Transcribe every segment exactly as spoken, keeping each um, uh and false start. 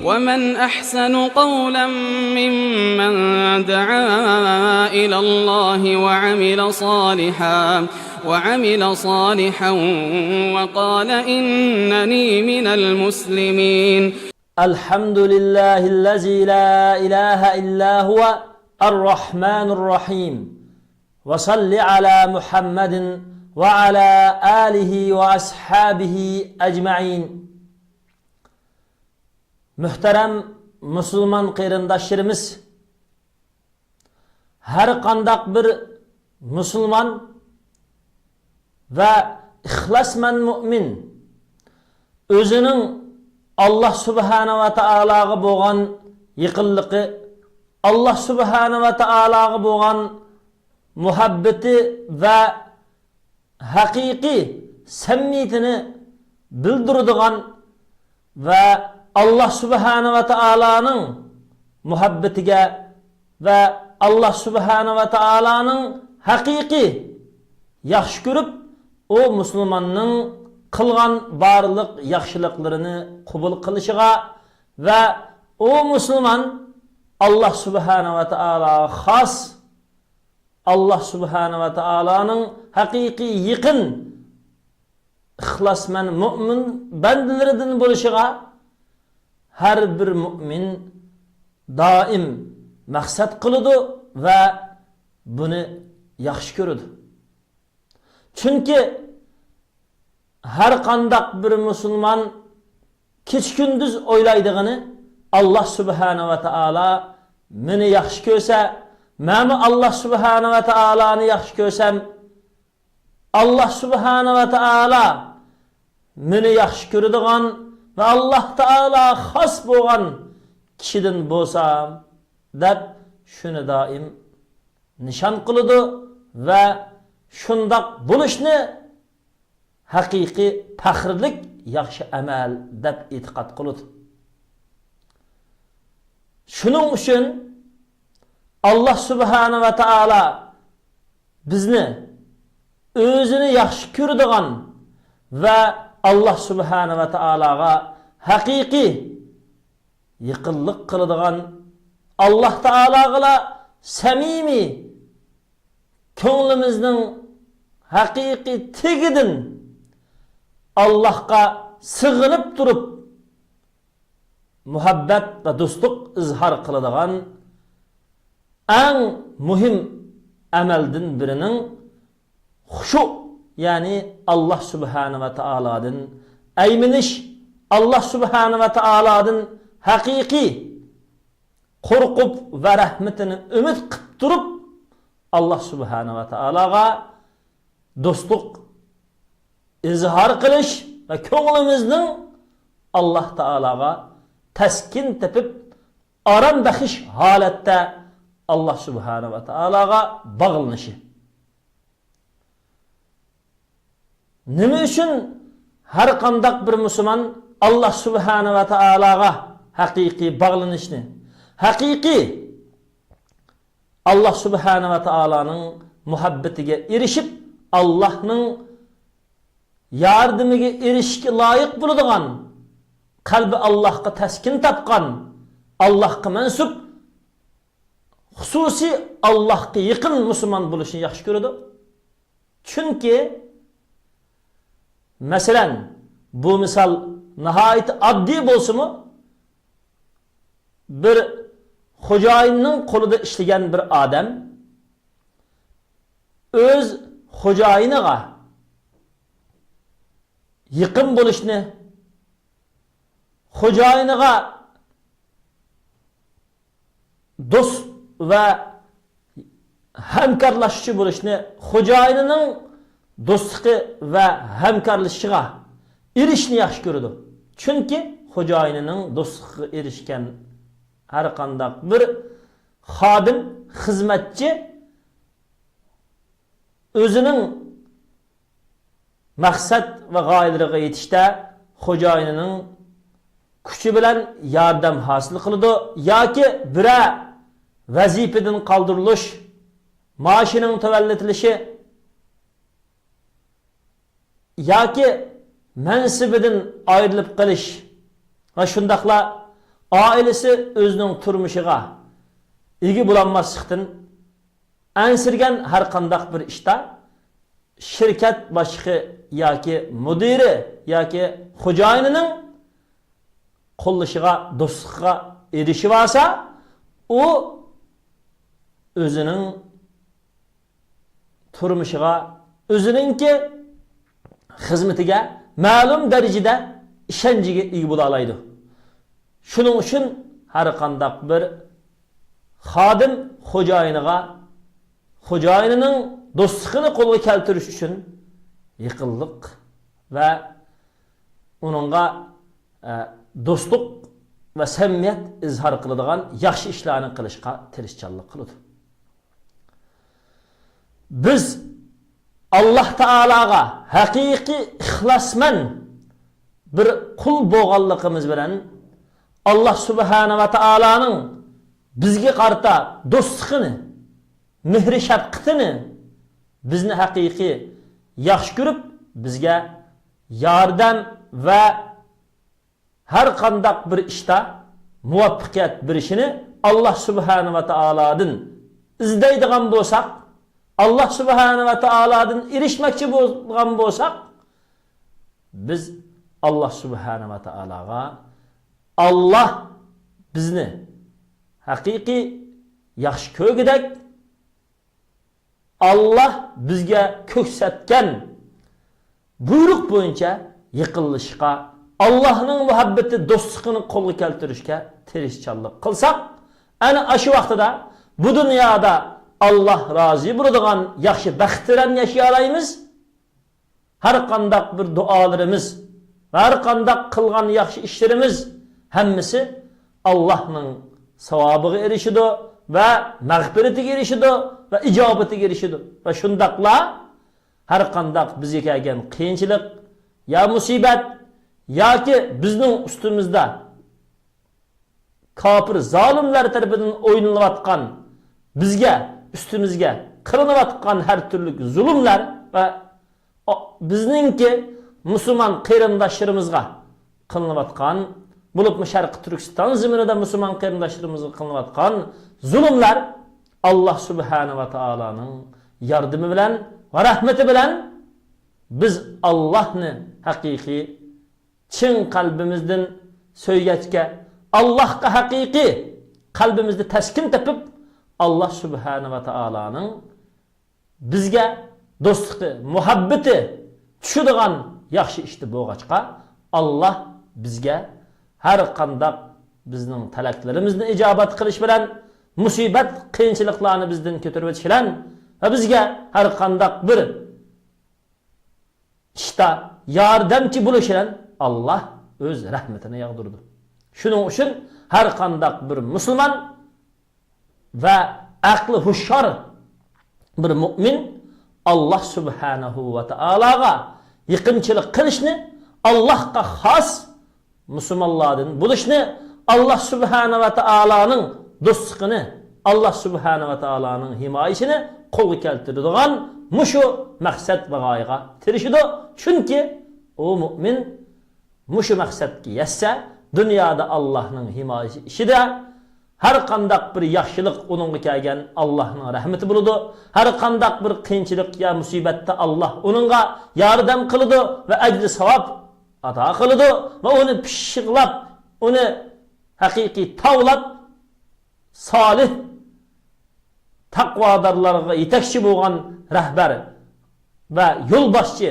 ومن أحسن قولا ممن دعا إلى الله وعمل صالحا، وعمل صالحا وقال إنني من المسلمين. الحمد لله الذي لا إله إلا هو الرحمن الرحيم. وصل على محمد وعلى آله وأصحابه أجمعين. مۆھتەرەم مۇسۇلمان قېرىنداشلىرىمىز، ھەر قانداق بىر مۇسۇلمان ۋە ئىخلاسمەن مۆمىن ئۆزىنىڭ ئاللا سۇبھانە ۋە تائالاغا بولغان يېقىنلىقى، ئاللا سۇبھانە ۋە تائالاغا بولغان مۇھەببىتى ۋە ھەقىقىي سەمىمىيىتىنى بىلدۈرىدىغان ۋە ئاللا سۇبھانە ۋە تائالانىڭ مۇھەببىتىگە ۋە ئاللا سۇبھانە ۋە تائالانىڭ ھەقىقىي ياخشى كۆرۈپ، ئۇ مۇسۇلماننىڭ قىلغان بارلىق ياخشىلىقلىرىنى قوبۇل قىلىشىغا ۋە ئۇ مۇسۇلمان ئاللا سۇبھانە ۋە تائالاغا خاس، ئاللا سۇبھانە ۋە تائالانىڭ ھەقىقىي يېقىن، ئىخلاسمەن مۆمىن بەندىلىرىدىن بولۇشىغا ھەر بىر مۆمىن دائىم مەقسەت قىلىدۇ ۋە بۇنى ياخشى كۆرىدۇ. چۈنكى ھەر قانداق بىر مۇسۇلمان كېچە-كۈندۈز ئويلايدىغىنى، ئاللا سۇبھانە ۋە تائالا مېنى ياخشى كۆرسە، مەنمۇ ئاللا سۇبھانە ۋە تائالانى ياخشى كۆرسەم، ئاللا سۇبھانە ۋە تائالا مېنى ياخشى كۆرىدىغان ۋە ئاللا تائالا خاس بولغان كىشىدىن بولسام، دەپ شۇنى دائىم نىشان قىلىدۇ ۋە شۇنداق بولۇشنى ھەقىقىي پەخىرلىك ياخشى ئەمەل دەپ ئېتىقاد قىلىدۇ. شۇنىڭ ئۈچۈن ئاللا سۇبھانە ۋە تائالا بىزنى ئۆزىنى ياخشى كۆرىدىغان ۋە ئاللا سۇبھانە ۋە تائالاغا ھەقىقىي يېقىنلىق قىلىدىغان، ئاللا تائالاغىلا سەمىمىي، كۆڭلىمىزنىڭ ھەقىقىي تېگىدىن ئاللاھقا سىغىنىپ تۇرۇپ، مۇھەببەت ۋە دوستلۇق ئىزھار قىلىدىغان ئەڭ مۇھىم ئەمەلدىن بىرىنىڭ خۇشۇ، يەنى ئاللا سۇبھانە ۋە تائالادىن ئەيمىنىش، ئاللا سۇبھانە ۋە تائالادىن ھەقىقىي قورقۇپ ۋە رەھمىتىنى ئۈمىد قىلىپ تۇرۇپ، ئاللا سۇبھانە ۋە تائالاغا دوستلۇق ئىزھار قىلىش ۋە كۆڭلىمىزنىڭ ئاللا تائالاغا تەسكىن تېپىپ، ئارام بېخىش ھالەتتە ئاللا سۇبھانە ۋە تائالاغا باغلىنىشى. نېمە ئۈچۈن ھەر قانداق بىر مۇسۇلمان ئاللا سۇبھانە ۋە تائالاغا ھەقىقىي باغلىنىشنى، ھەقىقىي ئاللا سۇبھانە ۋە تائالانىڭ مۇھەببىتىگە ئېرىشىپ، ئاللانىڭ ياردىمىگە ئېرىشىشكە لايىق بولىدىغان، قەلبى ئاللاھقا تەسكىن تاپقان، ئاللاھقا مەنسۇپ، خۇسۇسىي ئاللاھقا يېقىن مۇسۇلمان بولۇشنى ياخشى كۆرىدۇ. چۈنكى، مەسىلەن، بۇ مىسال ناھايىتى ئاددىي بولسىمۇ، بىر خوجايىننىڭ قولىدا ئىشلىگەن بىر ئادەم ئۆز خوجايىنىغا يېقىن بولۇشنى، خوجايىنىغا دوست ۋە ھەمكارلاشقۇچى بولۇشنى، خوجايىنىنىڭ دوستلۇقى ۋە ھەمكارلىشىشىغا ئېرىشىشنى ياخشى كۆرىدۇ. چۈنكى خوجايىنىنىڭ دوستلۇقىغا ئېرىشكەن ھەر قانداق بىر خادىم، خىزمەتچى ئۆزىنىڭ مەقسەت ۋە غايىلىرىغا يېتىشتە خوجايىنىنىڭ كۈچى بىلەن ياردەم ھاسىل قىلىدۇ ياكى بىرەر ۋەزىپىدىن قالدۇرۇلۇش، مائاشىنىڭ تۆۋەنلىتىلىشى ياكى مەنسىپىدىن ئايرىلىپ قېلىش ۋە شۇنداقلا ئائىلىسى ئۆزىنىڭ تۇرمۇشىغا ئىگە بولالماسلىقتىن ئەنسىرىگەن ھەر قانداق بىر ئىشتا شىركەت باشلىقى ياكى مۇدىرى ياكى خوجايىنىنىڭ قوللىشىغا، دوستلۇقىغا ئېرىشىۋالسا، ئۇ ئۆزىنىڭ تۇرمۇشىغا، ئۆزىنىڭكى خىزمىتىگە مەلۇم دەرىجىدە ئىشەنچىگە ئىگە بولالايدۇ. شۇنىڭ ئۈچۈن ھەر قانداق بىر خادىم خوجايىنىغا، خوجايىنىنىڭ دوستلۇقىنى قولغا كەلتۈرۈش ئۈچۈن يېقىنلىق ۋە ئۇنىڭغا، ئە، دوستلۇق ۋە سەمىمىيەت ئىزھار قىلىدىغان ياخشى ئىشلارنى قىلىشقا تىرىشچانلىق قىلىدۇ. بىز ئاللاھ تائالاغا ھەقىقىي ئىخلاسمەن بىر قۇل بولغانلىقىمىز بىلەن، ئاللاھ سۇبھانە ۋە تائالانىڭ بىزگە قارىتا دوستلۇقىنى، مېھرى شەپقىتىنى، بىزنى ھەقىقىي ياخشى كۆرۈپ، بىزگە ياردەم ۋە ھەر قانداق بىر ئىشتا مۇۋەپپەقىيەت بېرىشىنى ئاللاھ سۇبھانە ۋە تائالادىن ئىزدەيدىغان بولساق، ئاللاھ سۇبھانە ۋە تائالادىن ئېرىشمەكچى بولغان بولساق، بىز ئاللاھ سۇبھانە ۋە تائالاغا، ئاللاھ بىزنى ھەقىقىي ياخشى كۆرگۈدەك، ئاللاھ بىزگە كۆرسەتكەن بۇيرۇق بويىچە يېقىنلىشىشقا، ئاللاھنىڭ مۇھەببىتى، دوستلۇقىنى قولغا كەلتۈرۈشكە تىرىشچانلىق قىلساق، ئەنە ئاشۇ ۋاقتىدا بۇ دۇنيادا ئاللاھ رازى بولىدىغان ياخشى، بەختىرەم ياشىيالايمىز. ھەر قانداق بىر دۇئالىرىمىز، ھەر قانداق قىلغان ياخشى ئىشلىرىمىز ھەممىسى ئاللاھنىڭ ساۋابىغا ئېرىشىدۇ ۋە مەغپىرىتىگە ئېرىشىدۇ ۋە ئىجابىتىگە ئېرىشىدۇ. ۋە شۇنداقلا ھەر قانداق بىزگە كەلگەن قىيىنچىلىق يا مۇسىبەت ياكى بىزنىڭ ئۈستىمىزدە كاپىر زالىملار تەرىپىدىن ئوينىلىۋاتقان، بىزگە، ئۈستىمىزگە قىلىنىۋاتقان ھەر تۈرلۈك زۇلۇملار ۋە بىزنىڭكى مۇسۇلمان قېرىنداشلىرىمىزغا قىلىنىۋاتقان، بولۇپمۇ شەرقىي تۈركىستان زېمىنىدا مۇسۇلمان قېرىنداشلىرىمىزغا قىلىنىۋاتقان زۇلۇملار، ئاللاھ سۇبھانە ۋە تائالانىڭ ياردىمى بىلەن ۋە رەھمىتى بىلەن بىز ئاللاھنى ھەقىقىي چىن قەلبىمىزدىن سۆيگەچكە، ئاللاھقا ھەقىقىي قەلبىمىزدە تەسكىن تېپىپ، ئاللاھ سۇبھانە ۋە تائالانىڭ بىزگە دوستلۇقى، مۇھەببىتى چۈشىدىغان ياخشى ئىشتا بولغاچقا، ئاللاھ بىزگە ھەر قانداق بىزنىڭ تىلەكلىرىمىزنى ئىجابەت قىلىش بىلەن، مۇسىبەت، قىيىنچىلىقلارنى بىزدىن كۆتۈرۈۋېتىش بىلەن ۋە بىزگە ھەر قانداق بىر ئىشتا ياردەمچى بولۇشى بىلەن ئاللاھ ئۆز رەھمىتىنى ياغدۇرىدۇ. شۇنىڭ ئۈچۈن ھەر قانداق بىر مۇسۇلمان ۋە ئەقلى ھوشيار بىر مۇئمىن ئاللاھ سۇبھانەھۇ ۋە تائالاغا يېقىنچىلىق قىلىشنى، ئاللاھقا خاس مۇسۇلمانلاردىن بولۇشنى، ئاللاھ سۇبھانە ۋە تائالانىڭ دوستلۇقىنى، ئاللاھ سۇبھانە ۋە تائالانىڭ ھىمايىسىنى قولغا كەلتۈرىدىغان مۇشۇ مەقسەت ۋە غايىگە تىرىشىدۇ. چۈنكى ئۇ مۇئمىن مۇشۇ مەقسەتكە يەتسە، دۇنيادا ئاللاھنىڭ ھىمايىسى ئىچىدە ھەر قانداق بىر ياخشىلىق ئۇنىڭغا كەلگەن ئاللاھنىڭ رەھمىتى بولىدۇ. ھەر قانداق بىر قىيىنچىلىق يا مۇسىبەتتە ئاللاھ ئۇنىڭغا ياردەم قىلىدۇ ۋە ئەجرى ساۋاب ئاتا قىلىدۇ ۋە ئۇنى پىششىقلاپ، ئۇنى ھەقىقىي تاۋلاپ، سالىھ، تەقۋادارلارغا يېتەكچى بولغان رەھبەر ۋە يولباشچى،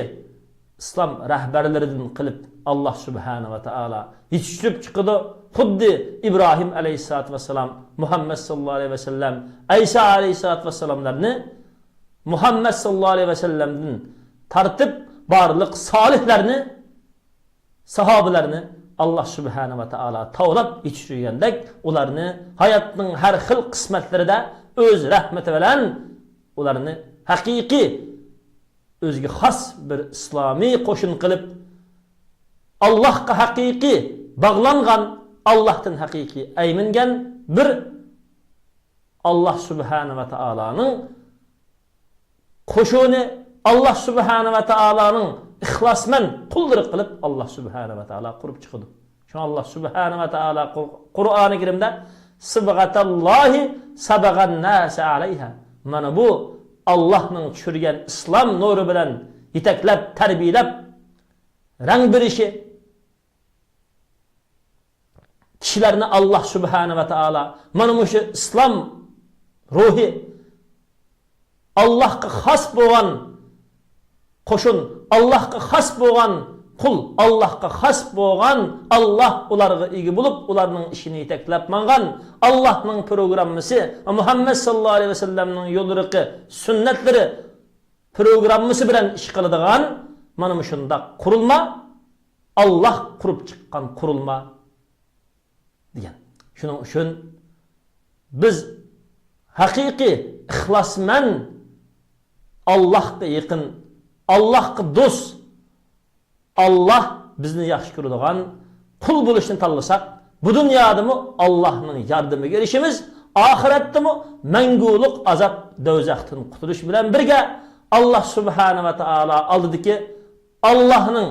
ئىسلام رەھبەرلىرىدىن قىلىپ ئاللاھ سۇبھانە ۋە تائالا يېتىشتۈرۈپ چىقىدۇ. خۇددى ئىبراھىم ئەلەيھىسسالاتۇ ۋەسسالام، مۇھەممەد ساللاللاھۇ ئەلەيھى ۋەسەللەم، ئەيسا ئەلەيھىسسالاتۇ ۋەسسالاملارنى، مۇھەممەد ساللاللاھۇ ئەلەيھى ۋەسەللەمدىن تارتىپ بارلىق سالىھلارنى، ساھابىلەرنى ئاللاھ سۇبھانە ۋە تائالا تاۋلاپ يېتىشتۈرگەندەك، ئۇلارنى ھاياتنىڭ ھەر خىل قىسمەتلىرىدە ئۆز رەھمىتى بىلەن ئۇلارنى ھەقىقىي ئۆزىگە خاس بىر ئىسلامىي قوشۇن قىلىپ، ئاللاھقا ھەقىقىي باغلانغان، ئاللاھتىن ھەقىقىي ئەيمىنگەن بىر ئاللاھ سۇبھانە ۋە تائالانىڭ قوشۇنى، ئاللاھ سۇبھانە ۋە تائالانىڭ ئىخلاسمەن قۇللىرى قىلىپ ئاللاھ سۇبھانە ۋە تائالا قۇرۇپ چىقىدۇ. شۇڭا ئاللا سۇبھانەھۇ ۋە تائالا قۇر-، قۇرئانى كەرىمدە «سىبغەتەللاھى سەبغەنناسە ئەلەيھا»، مانا بۇ ئاللانىڭ چۈشۈرگەن ئىسلام نۇرى بىلەن يېتەكلەپ، تەربىيەلەپ، رەڭ بېرىشى، كىشىلەرنى ئاللا سۇبھانەھۇ ۋە تائالا مانا مۇشۇ ئىسلام روھى، ئاللاھقا خاس بولغان قوشۇن، ئاللاھقا خاس بولغان قۇل، ئاللاھقا خاس بولغان ئاللاھ ئۇلارغا ئىگە بولۇپ، ئۇلارنىڭ ئىشىنى يېتەكلەپ ماڭغان، ئاللاھنىڭ پروگراممىسى، مۇھەممەد ساللاللاھۇ ئەلەيھى ۋەسەللەمنىڭ يوللىرىقى، سۈننەتلىرى پروگراممىسى بىلەن ئىش قىلىدىغان مانا مۇشۇنداق قۇرۇلما، ئاللاھ قۇرۇپ چىققان قۇرۇلما دېگەن. شۇنىڭ ئۈچۈن بىز ھەقىقىي ئىخلاسمەن، ئاللاھقا يېقىن، ئاللاھقا دوست، ئاللاھ بىزنى ياخشى كۆرىدىغان قۇل بولۇشنى تاللىساق، بۇ دۇنيادىمۇ ئاللاھنىڭ ياردىمىگە ئېرىشىمىز، ئاخىرەتتىمۇ مەڭگۈلۈك ئازاب دوزاختىن قۇتۇلۇش بىلەن بىرگە، ئاللاھ سۇبھانەھۇ ۋە تائالا ئالدىدىكى، ئاللاھنىڭ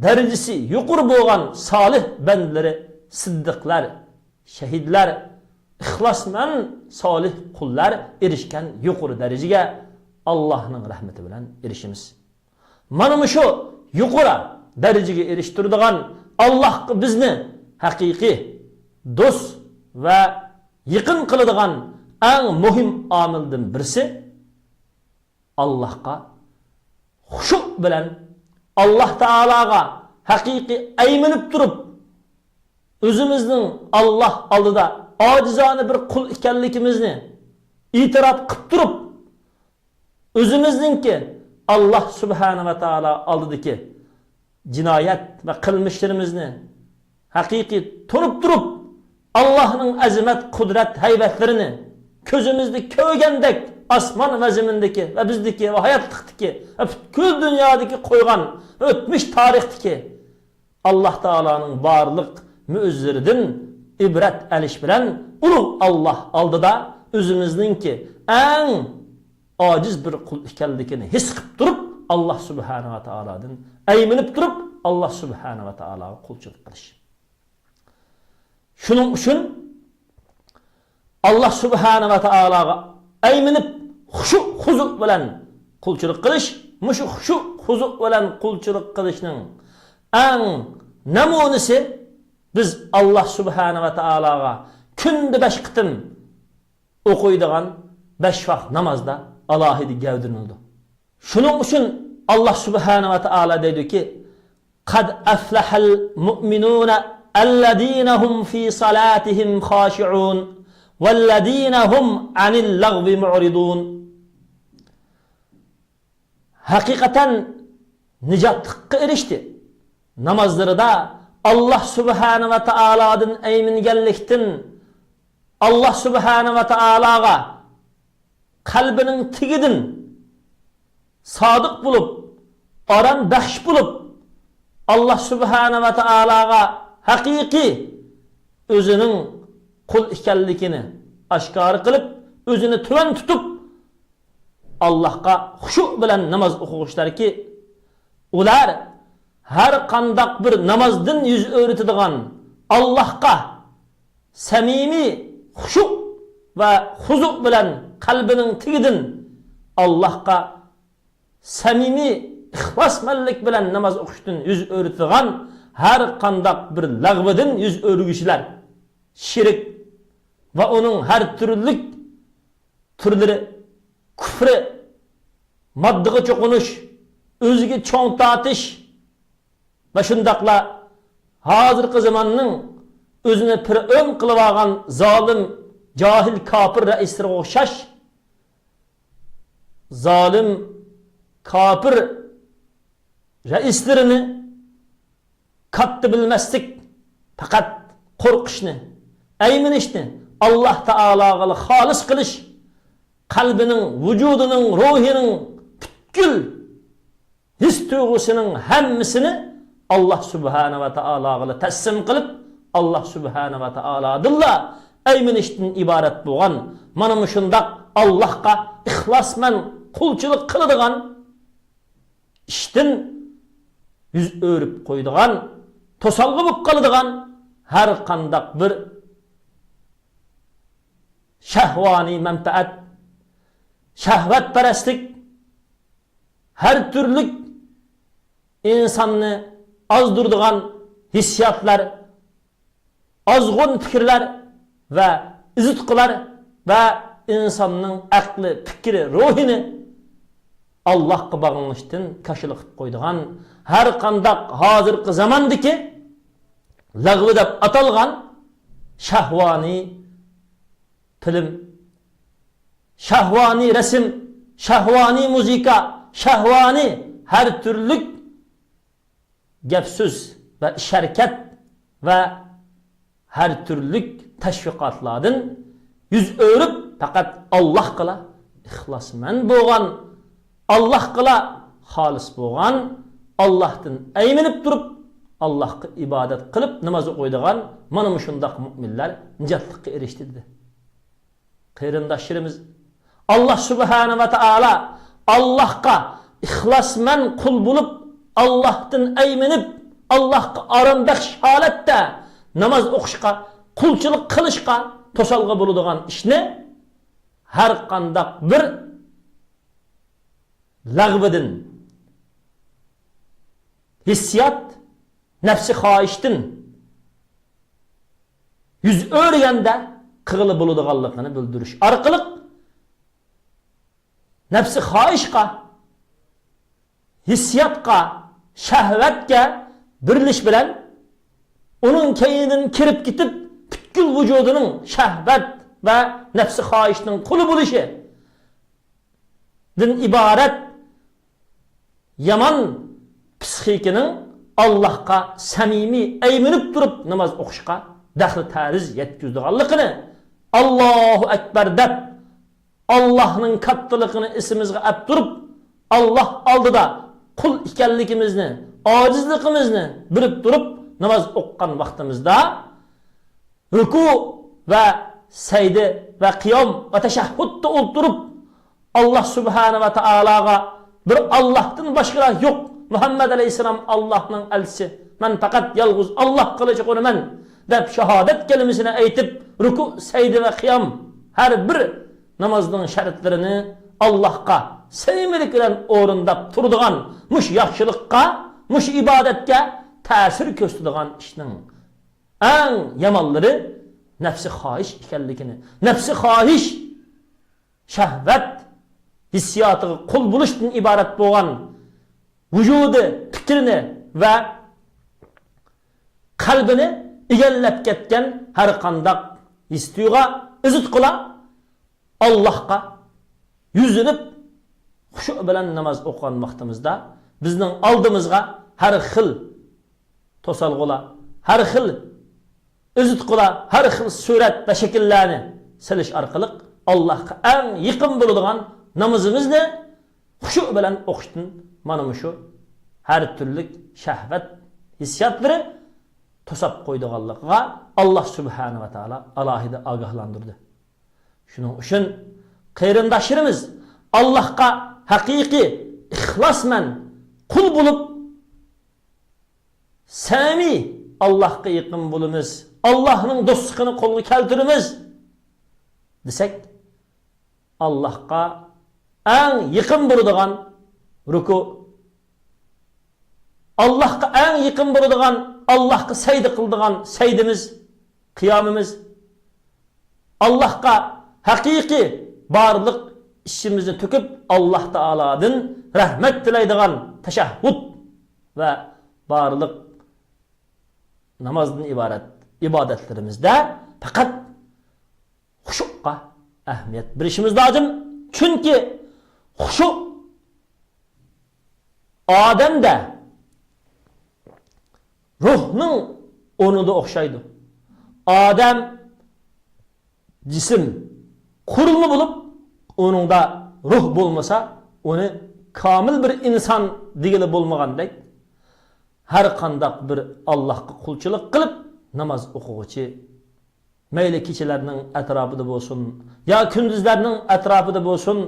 دەرىجىسى يۇقىرى بولغان سالىھ بەندىلىرى، سىددىقلار، شەھىدلەر، ئىخلاسمەن سالىھ قۇللار ئېرىشكەن يۇقىرى دەرىجىگە ئاللاھنىڭ رەھمىتى بىلەن ئېرىشىمىز. مانا مۇشۇ يۇقىرى دەرىجىگە ئېرىشتۈرىدىغان، ئاللاھقا بىزنى ھەقىقىي دوست ۋە يېقىن قىلىدىغان ئەڭ مۇھىم ئامىلدىن بىرسى، ئاللاھقا خۇشۇ بىلەن، ئاللاھ تائالاغا ھەقىقىي ئەيمىنىپ تۇرۇپ، ئۆزىمىزنىڭ ئاللاھ ئالدىدا ئاجىزانە بىر قۇل ئىكەنلىكىمىزنى ئېتىراپ قىلىپ تۇرۇپ، ئۆزىمىزنىڭكى ئاللاھ سۇبھانە ۋە تائالا ئالدىدىكى جىنايەت ۋە قىلمىشلىرىمىزنى ھەقىقىي تونۇپ تۇرۇپ، ئاللاھنىڭ ئەزىمەت، قۇدرەت، ھەيۋەتلىرىنى كۆزىمىزدە كۆرگەندەك، ئاسمان ۋە زېمىندىكى ۋە بىزدىكى ۋە ھاياتلىقتىكى ۋە پۈتكۈل دۇنيادىكى قويغان ۋە ئۆتمۈش تارىختىكى ئاللاھ تائالانىڭ بارلىق مۆجىزىلىرىدىن ئىبرەت ئېلىش بىلەن، ئۇلۇغ ئاللاھ ئالدىدا ئۆزىمىزنىڭكى ئەڭ ئاجىز بىر قۇل ئىكەنلىكىنى ھېس قىلىپ تۇرۇپ، ئاللاھ سۇبھانە ۋە تائالادىن ئەيمىنىپ تۇرۇپ، ئاللاھ سۇبھانە ۋە تائالاغا قۇلچىلىق قىلىش. شۇنىڭ ئۈچۈن ئاللاھ سۇبھانە ۋە تائالاغا ئەيمىنىپ، خۇشۇ، خۇزۇ بىلەن قۇلچىلىق قىلىش، مۇشۇ خۇشۇ، خۇزۇ بىلەن قۇلچىلىق قىلىشنىڭ ئەڭ نەمۇنىسى، بىز ئاللاھ سۇبھانە ۋە تائالاغا كۈندە بەش قېتىم ئوقۇيدىغان بەش ۋاق نامازدا ئالاھىدە گەۋدىلىنىدۇ. شۇنىڭ ئۈچۈن ئاللاھ سۇبھانە ۋە تائالا دەيدۇكى، قد أفلح المؤمنون الذين هم في صلاتهم خاشعون والذين هم عن اللغو معرضون. ھەقىقەتەن نىجاتلىققا ئېرىشتى. نامازلىرىدا ئاللاھ سۇبھانە ۋە تائالادىن ئەيمىنگەنلىكتىن، ئاللاھ سۇبھانە ۋە تائالاغا قەلبىنىڭ تېگىدىن سادىق بولۇپ، ئارام بەخش بولۇپ، ئاللاھ سۇبھانە ۋە تائالاغا ھەقىقىي ئۆزىنىڭ قۇل ئىكەنلىكىنى ئاشكارا قىلىپ، ئۆزىنى تۆۋەن تۇتۇپ، ئاللاھقا خۇشۇ بىلەن ناماز ئوقۇغۇچىلاركى، ئۇلار ھەر قانداق بىر نامازدىن يۈز ئۆرۈتىدىغان، ئاللاھقا سەمىمىي خۇشۇ ۋە خۇزۇ بىلەن قەلبىنىڭ تېگىدىن ئاللاھقا سەمىمىي ئىخلاسمەنلىك بىلەن ناماز ئوقۇشتىن يۈز ئۆرۈتىدىغان ھەر قانداق بىر لەغۋىدىن يۈز ئۆرۈگۈچىلەر، شىرك ۋە ئۇنىڭ ھەر تۈرلۈك تۈرلىرى، كۇفرى، ماددىغا چوقۇنۇش، ئۆزىگە چوڭ تارتىش ۋە شۇنداقلا ھازىرقى زاماننىڭ ئۆزىنى پىرئەۋن قىلىۋالغان زالىم، جاھىل، كاپىر رەئىسلىرىگە ئوخشاش زالىم، كاپىر رەئىسلىرىنى كاتتا بىلمەسلىك، پەقەت قورقۇشنى، ئەيمىنىشنى، ئاللاھ تائالاغىلا خالىس قىلىش، قەلبىنىڭ، ۋۇجۇدىنىڭ، روھىنىڭ پۈتكۈل ھېس تۇيغۇسىنىڭ ھەممىسىنى ئاللاھ سۇبھانە ۋە تائالاغىلا تەسلىم قىلىپ، ئاللاھ سۇبھانە ۋە تائالادىنلا ئەيمىنىشتىن ئىبارەت بولغان، مانا مۇشۇنداق ئاللاھقا ئىخلاسمەن قۇلچىلىق قىلىدىغان ئىشتىن يۈز ئۆرۈپ قويىدىغان، توسالغۇ بولۇپ قالىدىغان ھەر قانداق بىر شەھۋانىي مەنپەئەت، شەھۋەتپەرەسلىك، ھەر تۈرلۈك ئىنساننى ئازدۇرىدىغان ھېسسىياتلار، ئازغۇن پىكىرلەر ۋە ئىزتۇقىلار ۋە ئىنساننىڭ ئەقلى، پىكرى، روھىنى ئاللاھقا باغلىنىشتىن كاشىلا قىلىپ قويىدىغان، ھەر قانداق ھازىرقى زاماندىكى لەغۋى دەپ ئاتالغان شەھۋانىي فىلىم، شەھۋانىي رەسىم، شەھۋانىي مۇزىكا، شەھۋانىي ھەر تۈرلۈك گەپ-سۆز ۋە ئىش-ھەرىكەت ۋە ھەر تۈرلۈك تەشۋىقاتلاردىن يۈز ئۆرۈپ، پەقەت ئاللاھقىلا ئىخلاسمەن بولغان، ئاللاھقىلا خالىس بولغان، ئاللاھتىن ئەيمىنىپ تۇرۇپ، ئاللاھقا ئىبادەت قىلىپ ناماز ئوقۇيدىغان مانا مۇشۇنداق مۇئمىنلار نىجاتلىققا ئېرىشتى، دېدى. قېرىنداشلىرىمىز، ئاللاھ سۇبھانە ۋە تائالا ئاللاھقا ئىخلاسمەن قۇل بولۇپ، ئاللاھتىن ئەيمىنىپ، ئاللاھقا ئارام بەخش ھالەتتە ناماز ئوقۇشقا، قۇلچىلىق قىلىشقا توسالغۇ بولىدىغان ئىشنى ھەر قانداق بىر لەغۋىدىن، ھېسسىيات، نەپسى خاھىشتىن يۈز ئۆرۈگەندە قىلغىلى بولىدىغانلىقىنى بىلدۈرۈش ئارقىلىق، نەپسى خاھىشقا، ھېسسىياتقا، شەھۋەتكە بېرىلىش بىلەن، ئۇنىڭ كەينىدىن كىرىپ كېتىپ، پۈتكۈل ۋۇجۇدىنىڭ شەھۋەت ۋە نەپسى خاھىشنىڭ قۇلى بولۇشى دىن ئىبارەت يامان پسىخىكىنىڭ ئاللاھقا سەمىمىي ئەيمىنىپ تۇرۇپ ناماز ئوقۇشقا دەخلى تەرۇز يەتكۈزىدىغانلىقىنى، ئاللاھۇ ئەكبەر دەپ، ئاللاھنىڭ كاتتىلىقىنى ئېسىمىزگە ئەپ تۇرۇپ، ئاللاھ ئالدىدا قۇل ئىكەنلىكىمىزنى، ئاجىزلىقىمىزنى بىلىپ تۇرۇپ ناماز ئوقۇغان ۋاقتىمىزدا، رۇكۇ ۋە سەجدە ۋە قىيام ۋە تەشەھھۇدتا ئولتۇرۇپ، ئاللاھ سۇبھانە ۋە تائالاغا بىر ئاللاھتىن باشقىلار يوق، مۇھەممەد ئەلەيھىسسالام ئاللاھنىڭ ئەلچىسى، مەن پەقەت يالغۇز ئاللاھقىلا چېقىنىمەن دەپ شاھادەت كەلىمىسىنى ئېيتىپ، رۇكۇ، سەجدە ۋە قىيام ھەر بىر نامازنىڭ شەرتلىرىنى ئاللاھقا سەمىمىيلىك بىلەن ئورۇنداپ تۇرىدىغان مۇشۇ ياخشىلىققا، مۇشۇ ئىبادەتكە تەسىر كۆرسىتىدىغان ئىشنىڭ ئەڭ يامانلىرى نەپسى خاھىش ئىكەنلىكىنى، نەپسى خاھىش شەھۋەت ھېسسىياتىغا قۇل بولۇشتىن ئىبارەت بولغان ۋۇجۇدى، پىكرىنى ۋە قەلبىنى ئىگىلەپ كەتكەن ھەر قانداق ھېس-تۇيغۇ، ئىزتۇقىلار ئاللاھقا يۈزلىنىپ، خۇشۇ بىلەن ناماز ئوقۇغان ۋاقتىمىزدا، بىزنىڭ ئالدىمىزغا ھەر خىل توسالغۇلار، ھەر خىل ئىزتۇقىلار، ھەر خىل سۈرەت ۋە شەكىللەرنى سېلىش ئارقىلىق، ئاللاھقا ئەڭ يېقىن بولىدىغان نامىزىمىزنى خۇشۇ بىلەن ئوقۇشتىن مانا مۇشۇ ھەر تۈرلۈك شەھۋەت ھېسسىياتلىرى توساپ قويىدىغانلىقىغا ئاللاھ سۇبھانە ۋە تائالا ئالاھىدە ئاگاھلاندۇردى. شۇنىڭ ئۈچۈن قېرىنداشلىرىمىز، ئاللاھقا ھەقىقىي ئىخلاسمەن قۇل بولۇپ، سەمىمىي ئاللاھقا يېقىن بولىمىز، ئاللاھنىڭ دوستلۇقىنى قولغا كەلتۈرىمىز دېسەك، ئاللاھقا ئەڭ يېقىن بولىدىغان رۇكۇ، ئاللاھقا ئەڭ يېقىن بولىدىغان، ئاللاھقا سەجدە قىلىدىغان سەجدىمىز، قىيامىمىز، ئاللاھقا ھەقىقىي بارلىق ئىچىمىزنى تۆكۈپ، ئاللاھ تائالادىن رەھمەت تىلەيدىغان تەشەھھۇد ۋە بارلىق نامازدىن ئىبارەت ئىبادەتلىرىمىزدە پەقەت خۇشۇغا ئەھمىيەت بېرىشىمىز لازىم. چۈنكى خۇشۇ ئادەمدە روھنىڭ ئورنىدا ئوخشايدۇ. ئادەم جىسىم، قۇرۇلما بولۇپ، ئۇنىڭدا روھ بولمىسا، ئۇنى كامىل بىر ئىنسان دېگىلى بولمىغاندەك، ھەر قانداق بىر ئاللاھقا قۇلچىلىق قىلىپ ناماز ئوقۇغۇچى، مەيلى كېچىلەرنىڭ ئەتراپىدا بولسۇن، يا كۈندۈزلەرنىڭ ئەتراپىدا بولسۇن،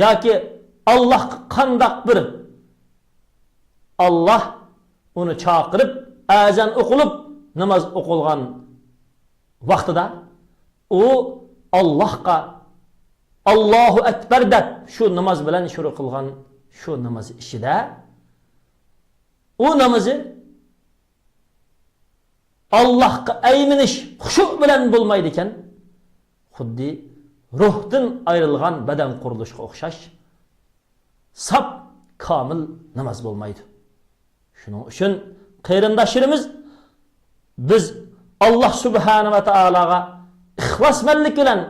ياكى ئاللاھقا قانداق بىر، ئاللاھ ئۇنى چاقىرىپ، ئەزان ئوقۇلۇپ، ناماز ئوقۇلغان ۋاقتىدا ئۇ ئاللاھقا، ئاللاھۇ ئەكبەر دەپ، شۇ ناماز بىلەن شۇرۇ قىلغان شۇ ناماز ئىچىدە ئۇ نامىزى ئاللاھقا ئەيمىنىش، خۇشۇ بىلەن بولمايدىكەن. خۇددى روھتىن ئايرىلغان بەدەن قۇرۇلۇشىغا ئوخشاش ساپ، كامىل ناماز بولمايدۇ. شۇنىڭ ئۈچۈن قېرىنداشلىرىمىز، بىز ئاللاھ سۇبھانە ۋە تائالاغا ئىخلاسمەنلىك بىلەن،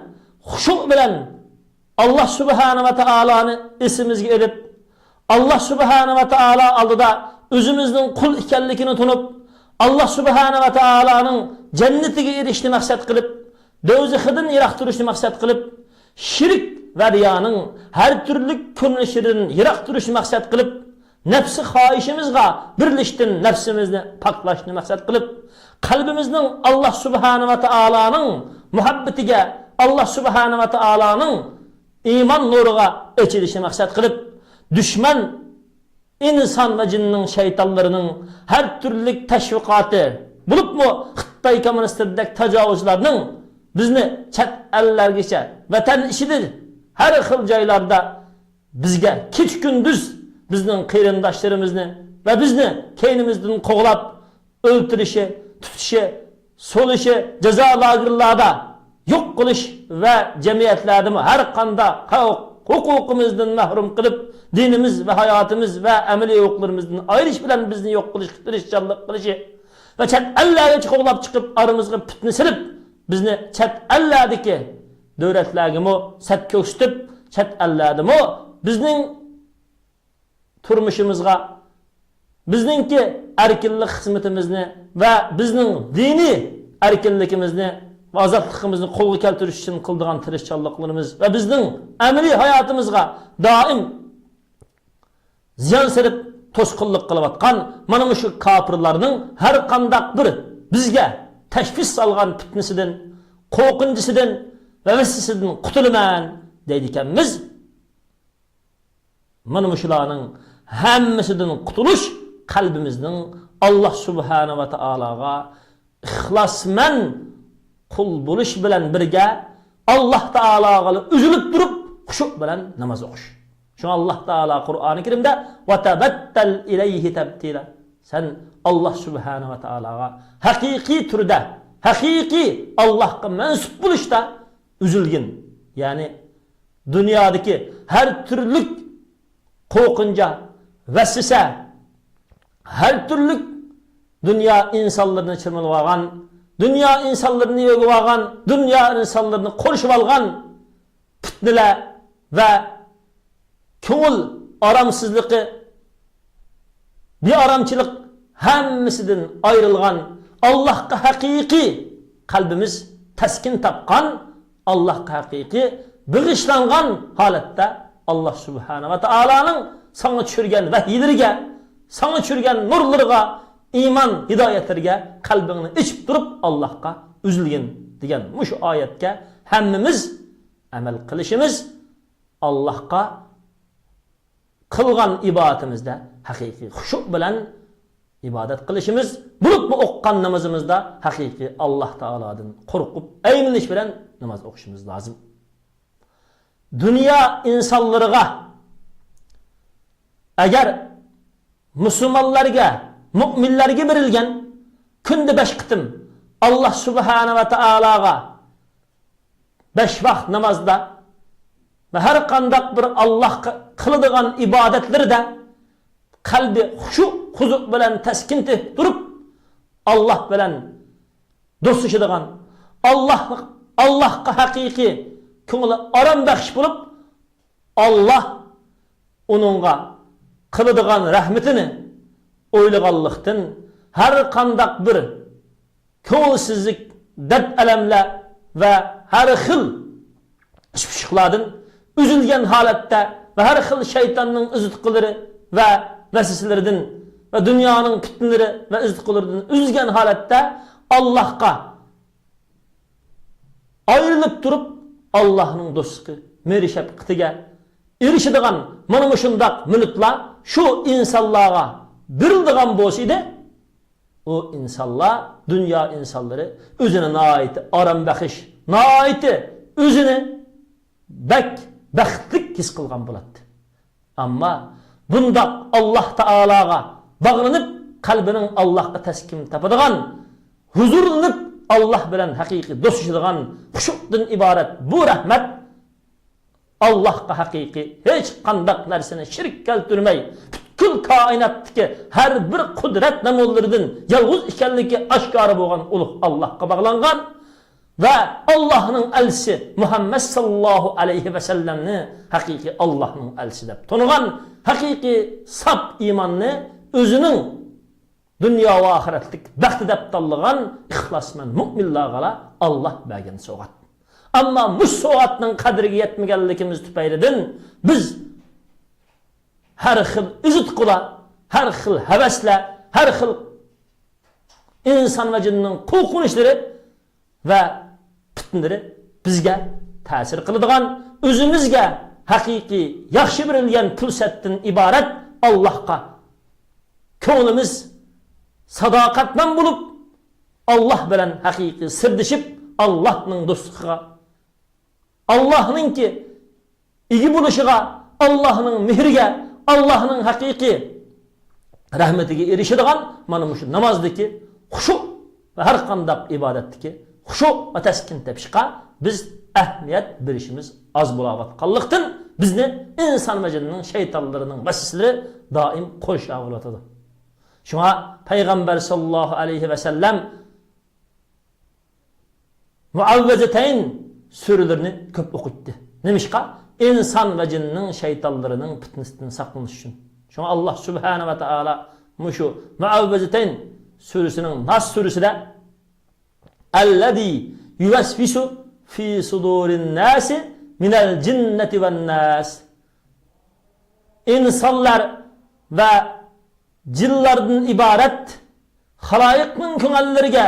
خۇشۇ بىلەن ئاللاھ سۇبھانە ۋە تائالانى ئېسىمىزگە ئېلىپ، ئاللاھ سۇبھانە ۋە تائالا ئالدىدا ئۆزىمىزنىڭ قۇل ئىكەنلىكىنى تونۇپ، ئاللاھ سۇبھانە ۋە تائالانىڭ جەننىتىگە ئېرىشىشنى مەقسەت قىلىپ، دوزىخىدىن يىراق تۇرۇشنى مەقسەت قىلىپ، شىرك ۋە رىيانىڭ ھەر تۈرلۈك كۆرۈنۈشىدىن يىراق تۇرۇشنى مەقسەت قىلىپ، نەپسى خاھىشىمىزغا بېرىلىشتىن نەپسىمىزنى پاكلاشنى مەقسەت قىلىپ، قەلبىمىزنىڭ ئاللاھ سۇبھانە ۋە تائالانىڭ مۇھەببىتىگە، ئاللاھ سۇبھانە ۋە تائالانىڭ ئىمان نۇرىغا ئېچىلىشنى مەقسەت قىلىپ، دۈشمەن ئىنسان ۋە جىننىڭ، شەيتانلىرىنىڭ ھەر تۈرلۈك تەشۋىقاتى، بولۇپمۇ خىتاي كوممۇنىستلىرىدەك تاجاۋۇزچىلارنىڭ بىزنى چەت ئەللەرگىچە، ۋەتەن ئىچىدە ھەر خىل جايلاردا بىزگە كېچە-كۈندۈز بىزنىڭ قېرىنداشلىرىمىزنى ۋە بىزنى كەينىمىزدىن قوغلاپ، ئۆلتۈرۈشى، تۇتۇشى، سولىشى، جازا لاگېرلاردا يوق قىلىش ۋە جەمئىيەتلەردىمۇ ھەر قانداق ھەق-ھوقۇقىمىزدىن مەھرۇم قىلىپ، دىنىمىز ۋە ھاياتىمىز ۋە ئەمەلىي ھوقۇقلىرىمىزدىن ئايرىش بىلەن بىزنى يوق قىلىشقا تىرىشچانلىق قىلىشى ۋە چەت ئەللەرگىچە قوغلاپ چىقىپ، ئارىمىزغا پىتنە سېلىپ، بىزنى چەت ئەللەردىكى دۆلەتلەرگىمۇ سەت كۆرسىتىپ، چەت ئەللەردىمۇ بىزنىڭ تۇرمۇشىمىزغا، بىزنىڭكى ئەركىنلىك خىزمىتىمىزنى ۋە بىزنىڭ دىنىي ئەركىنلىكىمىزنى ۋە ئازادلىقىمىزنى قولغا كەلتۈرۈش ئۈچۈن قىلىدىغان تىرىشچانلىقلىرىمىز ۋە بىزنىڭ ئەمەلىي ھاياتىمىزغا دائىم زىيان سېلىپ، توسقۇنلۇق قىلىۋاتقان مانا مۇشۇ كاپىرلارنىڭ ھەر قانداق بىر بىزگە تەشۋىش سالغان پىتنىسىدىن، قورقۇنچىسىدىن ۋە ۋەسۋەسىدىن قۇتۇلىمەن دەيدىكەنمىز. مانا مۇشۇلارنىڭ ھەممىسىدىن قۇتۇلۇش قەلبىمىزنىڭ ئاللاھ سۇبھانە ۋە تائالاغا ئىخلاسمەن قۇل بولۇش بىلەن بىرگە، ئاللاھ تائالاغا ئۈزۈلۈپ تۇرۇپ، خۇشۇ بىلەن ناماز ئوقۇش. شۇڭا ئاللاھ تائالا قۇرئانى كەرىمدە، «ۋەتەبەتتەل ئىلەيھى تەبتىلا.» سەن ئاللاھ سۇبھانە ۋە تائالاغا ھەقىقىي تۈردە، ھەقىقىي ئاللاھقا مەنسۇپ بولۇشتا ئۈزۈلگىن. يەنى دۇنيادىكى ھەر تۈرلۈك قورقۇنچ، ۋەسۋەسە، ھەر تۈرلۈك دۇنيا ئىنسانلىرىنى چىرمىلىۋالغان، دۇنيا ئىنسانلىرىنى يۆگىۋالغان، دۇنيا ئىنسانلىرىنى قورشىۋالغان پىتنىلەر ۋە كۆڭۈل ئارامسىزلىقى، بىئارامچىلىق ھەممىسىدىن ئايرىلغان، ئاللاھقا ھەقىقىي قەلبىمىز تەسكىن تاپقان، ئاللاھقا ھەقىقىي بېغىشلانغان ھالەتتە ئاللاھ سۇبھانە ۋە تائالانىڭ ساڭا چۈشۈرگەن ۋەھىيلىرىگە، ساڭا چۈشۈرگەن نۇرلىرىغا ئىمان ھىدايەتلىرىگە قەلبىڭنى ئېچىپ تۇرۇپ، ئاللاھقا ئۈزۈلگىن دېگەن مۇشۇ ئايەتكە ھەممىمىز ئەمەل قىلىشىمىز، ئاللاھقا قىلغان ئىبادىتىمىزدە ھەقىقىي خۇشۇ بىلەن ئىبادەت قىلىشىمىز، بولۇپمۇ ئوقۇغان نامىزىمىزدا ھەقىقىي ئاللاھ تائالادىن قورقۇپ، ئەيمىنىش بىلەن ناماز ئوقۇشىمىز لازىم. دۇنيا ئىنسانلىرىغا، ئەگەر مۇسۇلمانلارغا، مۇئمىنلەرگە بېرىلگەن كۈندە بەش قېتىم ئاللاھ سۇبھانە ۋە تائالاغا بەش ۋاق نامازدا ۋە ھەر قانداق بىر ئاللاھقا قىلىدىغان ئىبادەتلىرىدە قەلبى خۇشۇ، خۇزۇ بىلەن تەسكىن تېپىپ تۇرۇپ، ئاللاھ بىلەن دوستلىشىدىغان، ئاللاھ، ئاللاھقا ھەقىقىي كۆڭلى ئارام بەخش بولۇپ، ئاللاھ ئۇنىڭغا قىلىدىغان رەھمىتىنى ئويلىغانلىقتىن، ھەر قانداق بىر كۆڭۈلسىزلىك، دەرد-ئەلەملەر ۋە ھەر خىل ئىچ-پۇشۇقلاردىن ئۈزۈلگەن ھالەتتە ۋە ھەر خىل شەيتاننىڭ ئىزتىقىلىرى ۋە ۋەسۋەسىلىرىدىن ۋە دۇنيانىڭ پىتنىلىرى ۋە ئىزتىقىلىرىدىن ئۈزگەن ھالەتتە ئاللاھقا ئايرىلىپ تۇرۇپ، ئاللاھنىڭ دوستلۇقى، مېھرى-شەپقىتىگە ئېرىشىدىغان مانا مۇشۇنداق مىنۇتلار شۇ ئىنسانلارغا بېرىلىدىغان بولسا ئىدى، ئۇ ئىنسانلار، دۇنيا ئىنسانلىرى ئۆزىنى ناھايىتى ئارام بەخش، ناھايىتى ئۆزىنى بەك بەختلىك ھېس قىلغان بولاتتى. ئەمما بۇنداق ئاللاھ تائالاغا باغلىنىپ، قەلبىنىڭ ئاللاھقا تەسكىن تاپىدىغان، ھۇزۇرلىنىپ، ئاللاھ بىلەن ھەقىقىي دوستلىشىدىغان، خۇشۇدىن ئىبارەت بۇ رەھمەت ئاللاھقا ھەقىقىي ھېچقانداق نەرسىنى شېرىك كەلتۈرمەي، پۈتكۈل كائىناتتىكى ھەر بىر قۇدرەت نەمۇنىلىرىدىن يالغۇز ئىكەنلىكى ئاشكارا بولغان ئۇلۇغ ئاللاھقا باغلانغان ۋە ئاللاھنىڭ ئەلچىسى مۇھەممەد ساللاللاھۇ ئەلەيھى ۋەسەللەمنى ھەقىقىي ئاللاھنىڭ ئەلچىسى دەپ تونۇغان، ھەقىقىي ساپ ئىماننى ئۆزىنىڭ دۇنيا ۋە ئاخىرەتلىك بەختى دەپ تاللىغان ئىخلاسمەن مۇئمىنلارغىلا ئاللاھ بەرگەن سوۋغات. ئەمما مۇشۇ سوۋغاتنىڭ قەدرىگە يەتمىگەنلىكىمىز تۈپەيلىدىن بىز ھەر خىل ئىزىتقۇلار، ھەر خىل ھەۋەسلەر، ھەر خىل ئىنسان ۋە جىننىڭ قورقۇنچلىرى ۋە پىتنىلىرى بىزگە تەسىر قىلىدىغان، ئۆزىمىزگە ھەقىقىي ياخشى بېرىلگەن پۇرسەتتىن ئىبارەت ئاللاھقا كۆڭلىمىز ساداقەتمەن بولۇپ، ئاللاھ بىلەن ھەقىقىي سىردىشىپ، ئاللاھنىڭ دوستلۇقىغا، ئاللاھنىڭكى ئىگە بولۇشىغا، ئاللاھنىڭ مېھرىگە، ئاللاھنىڭ ھەقىقىي رەھمىتىگە ئېرىشىدىغان مانا مۇشۇ نامازدىكى خۇشۇ ۋە ھەر قانداق ئىبادەتتىكى خۇشۇ ۋە تەسكىن تېپىشقا بىز ئەھمىيەت بېرىشىمىز ئاز بولاۋاتقانلىقتىن، بىزنى ئىنسان ۋە جىننىڭ شەيتانلىرىنىڭ ۋەسۋەسىلىرى دائىم قورشاۋاتىدۇ. شۇڭا پەيغەمبەر ساللاللاھۇ ئەلەيھى ۋەسەللەم مۇئەۋۋىزەتەين سۈرىلىرىنى كۆپ ئوقۇيتتى. نېمىشقا؟ ئىنسان ۋە جىننىڭ شەيتانلىرىنىڭ پىتنىسىدىن ساقلىنىش ئۈچۈن. شۇڭا ئاللاھ سۇبھانە ۋە تائالا مۇشۇ مۇئەۋۋىزەتەين سۈرىسىنىڭ ناس سۈرىسىدە، ئەللەزى يۇۋەسۋىسۇ فى سۇدۇرىن ناسى مىنەل جىننەتى ۋەن ناس، ئىنسانلار ۋە جىنلاردىن ئىبارەت خالايىقنىڭ كۆڭۈللىرىگە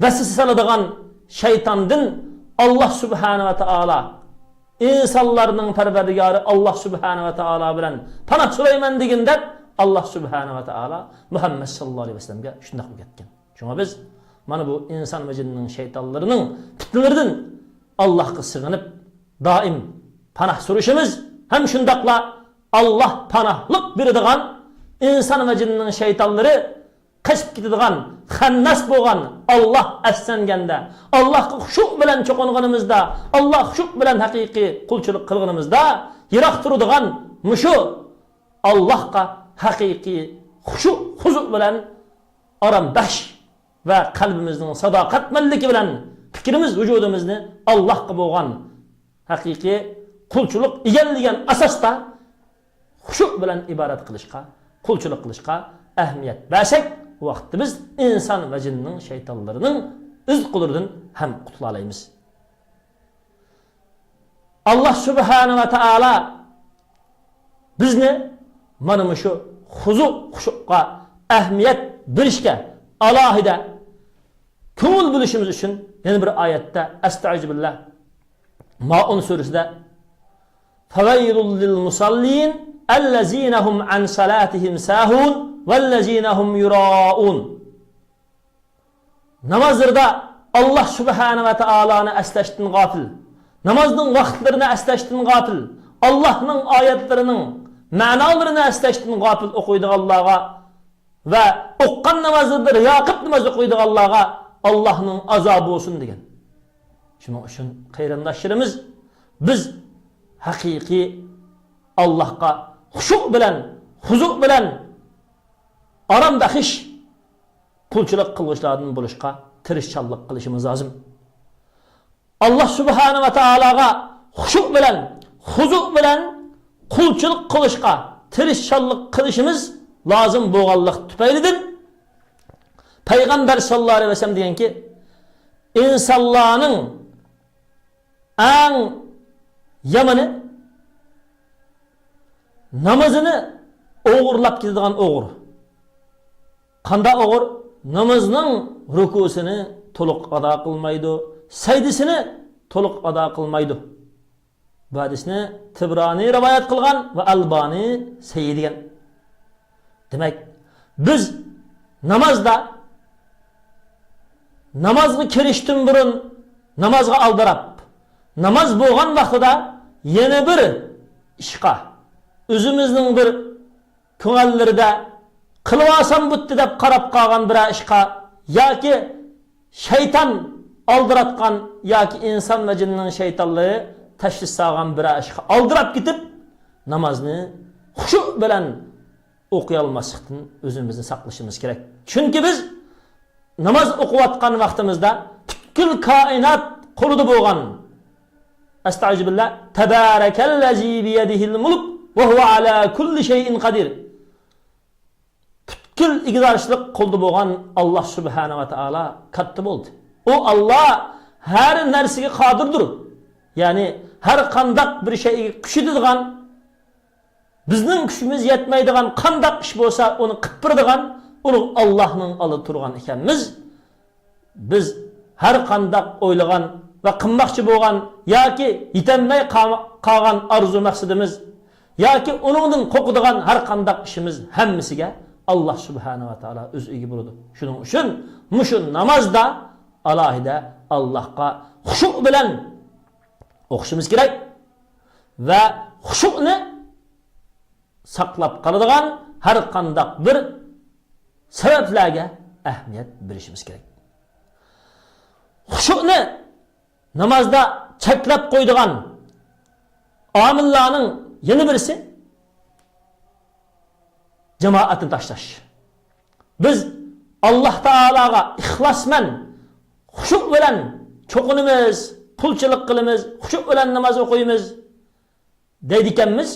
ۋەسۋەسە سالىدىغان شەيتاندىن ئاللاھ سۇبھانە ۋە تائالا، ئىنسانلارنىڭ پەرۋەردىگارى ئاللاھ سۇبھانە ۋە تائالا بىلەن پاناھ سورايمەن دېگىن دەپ، ئاللاھ سۇبھانە ۋە تائالا مۇھەممەد ساللاللاھۇ ئەلەيھى ۋەسەللەمگە شۇنداق ئۆگەتكەن. شۇڭا بىز مانا بۇ ئىنسان ۋە جىننىڭ شەيتانلىرىنىڭ پىتنىلىرىدىن ئاللاھقا سىغىنىپ، دائىم پاناھ سورىشىمىز ھەم شۇنداقلا ئاللاھ پاناھلىق بېرىدىغان، ئىنسان ۋە جىننىڭ شەيتانلىرى قېچىپ كېتىدىغان، خەنناس بولغان، ئاللاھ ئەسلەنگەندە، ئاللاھقا خۇشۇ بىلەن چوقۇنغىنىمىزدا، ئاللاھ خۇشۇ بىلەن ھەقىقىي قۇلچىلىق قىلغىنىمىزدا يىراق تۇرىدىغان مۇشۇ ئاللاھقا ھەقىقىي خۇشۇ، خۇزۇ بىلەن ئارام بەخش ۋە قەلبىمىزنىڭ ساداقەتمەنلىكى بىلەن پىكرىمىز، ۋۇجۇدىمىزنى ئاللاھقا بولغان ھەقىقىي قۇلچىلىق ئىگىلىگەن ئاساستا خۇشۇ بىلەن ئىبادەت قىلىشقا، قۇلچىلىق قىلىشقا ئەھمىيەت بەرسەك، ۋاقىتتا بىز ئىنسان ۋە جىننىڭ شەيتانلىرىنىڭ ئىزقۇلىرىدىن ھەم قۇتۇلالايمىز. ئاللاھ سۇبھانە ۋە تائالا بىزنى مانا مۇشۇ خۇزۇ، خۇشۇققا ئەھمىيەت بېرىشكە ئالاھىدە كۆڭۈل بۆلۈشىمىز ئۈچۈن يەنە بىر ئايەتتە، ئەستەئىزۇ بىللاھ، مائۇن سۈرىسىدە، فَوَيْلٌ لِلْمُصَلِّينَ الَّذِينَ هُمْ عَنْ صَلَاتِهِمْ سَاهُونَ وَالَّذِينَ هُمْ يُرَاءُونَ. نامازلىرىدا ئاللاھ سۇبھانە ۋە تائالانى ئەسلەشتىن غاپىل، نامازنىڭ ۋاقىتلىرىنى ئەسلەشتىن غاپىل، ئاللاھنىڭ ئايەتلىرىنىڭ مەنالىرىنى ئەسلەشتىن غاپىل ئوقۇيدىغانلارغا ۋە ئوقۇغان نامازلىرىدا رىيا قىلىپ ناماز ئوقۇيدىغانلارغا ئاللاھنىڭ ئازابى بولسۇن دېگەن. شۇنىڭ ئۈچۈن قېرىنداشلىرىمىز، بىز ھەقىقىي ئاللاھقا خۇشۇ بىلەن، خۇزۇ بىلەن، ئارام بەخش قۇلچىلىق قىلغۇچىلاردىن بولۇشقا تىرىشچانلىق قىلىشىمىز لازىم. ئاللاھ سۇبھانە ۋە تائالاغا خۇشۇ بىلەن، خۇزۇ بىلەن قۇلچىلىق قىلىشقا تىرىشچانلىق قىلىشىمىز لازىم بولغانلىق تۈپەيلىدىن، پەيغەمبەر ساللاللاھۇ ئەلەيھى ۋەسەللەم دېگەنكى، ئىنسانلارنىڭ ئەڭ يامىنى نامىزىنى ئوغرىلاپ كېتىدىغان ئوغرى. قانداق ئوغرى؟ نامىزنىڭ رۇكۇسىنى تولۇق ئادا قىلمايدۇ، سەجدىسىنى تولۇق ئادا قىلمايدۇ. بۇ ھەدىسنى تىبرانى رىۋايەت قىلغان ۋە ئەلبانى سەھىھ دېگەن. دېمەك، بىز نامازدا، نامازغا كىرىشتىن بۇرۇن نامازغا ئالدىراپ، ناماز بولغان ۋاقتىدا يەنە بىر ئىشقا، ئۆزىمىزنىڭ بىر كۆڭۈللىرىدە قىلىۋالسام بوپتۇ دەپ قاراپ قالغان بىرەر ئىشقا ياكى شەيتان ئالدىراتقان ياكى ئىنسان ۋە جىننىڭ شەيتانلىرى تەشۋىش سالغان بىرەر ئىشقا ئالدىراپ كېتىپ، نامازنى خۇشۇ بىلەن ئوقۇيالماسلىقتىن ئۆزىمىزنى ساقلىشىمىز كېرەك. چۈنكى بىز ناماز ئوقۇۋاتقان ۋاقتىمىزدا پۈتكۈل كائىنات قولىدا بولغان، ئەستەئىزۇبىللا، تەبارەكەللەزى بىيەدىھىل مۇلك ۋە ھۇۋە ئەلا كۇللى شەيئىن قەدىر. پۈتكۈل ئىگىدارچىلىق قولدا بولغان ئاللاھ سۇبھانە ۋە تائالا كاتتا بولدى. ئۇ ئاللاھ ھەر نەرسىگە قادىردۇر. يەنى ھەر قانداق بىر شەيگە كۈچ يېتىدىغان، بىزنىڭ كۈچىمىز يەتمەيدىغان قانداق ئىش بولسا ئۇنى قىلىپ بېرىدىغان ئۇلۇغ ئاللاھنىڭ ئالدىدا تۇرغان ئىكەنمىز. بىز ھەر قانداق ئويلىغان ۋە قىلماقچى بولغان ياكى يېتەلمەي قالما-، قالغان ئارزۇ مەقسىتىمىز ياكى ئۇنىڭدىن قورقىدىغان ھەر قانداق ئىشىمىز ھەممىسىگە ئاللاھ سۇبھانە ۋە تائالا ئۆزى ئىگە بولىدۇ. شۇنىڭ ئۈچۈن مۇشۇ نامازدا ئالاھىدە ئاللاھقا خۇشۇ بىلەن ئوقۇشىمىز كېرەك ۋە خۇشۇنى ساقلاپ قالىدىغان ھەر قانداق بىر سەۋەبلەرگە ئەھمىيەت بېرىشىمىز كېرەك. خۇشۇنى نامازدا چەكلەپ قويىدىغان ئامىللارنىڭ يەنە بىرسى جامائەتنى تاشلاش. بىز ئاللاھ تائالاغا ئىخلاسمەن، خۇشۇ بىلەن چوقۇنىمىز، قۇلچىلىق قىلىمىز، خۇشۇ بىلەن ناماز ئوقۇيمىز دەيدىكەنمىز،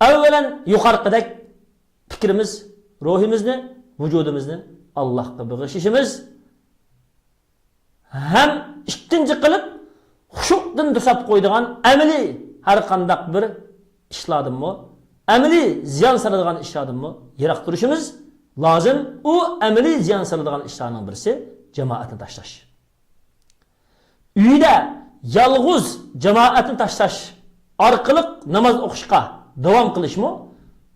ئەۋۋەلەن يۇقىرىقىدەك پىكرىمىز، روھىمىزنى، ۋۇجۇدىمىزنى ئاللاھقا بېغىشلىشىمىز ھەم ئىككىنچى قىلىپ خۇشۇدىن توساپ قويىدىغان ئەمەلىي ھەر قانداق بىر ئىشلاردىنمۇ، ئەمەلىي زىيان سالىدىغان ئىشلاردىنمۇ يىراق تۇرۇشىمىز لازىم. ئۇ ئەمەلىي زىيان سالىدىغان ئىشلارنىڭ بىرسى جامائەتنى تاشلاش. ئۆيدە يالغۇز جامائەتنى تاشلاش ئارقىلىق ناماز ئوقۇشقا داۋام قىلىشمۇ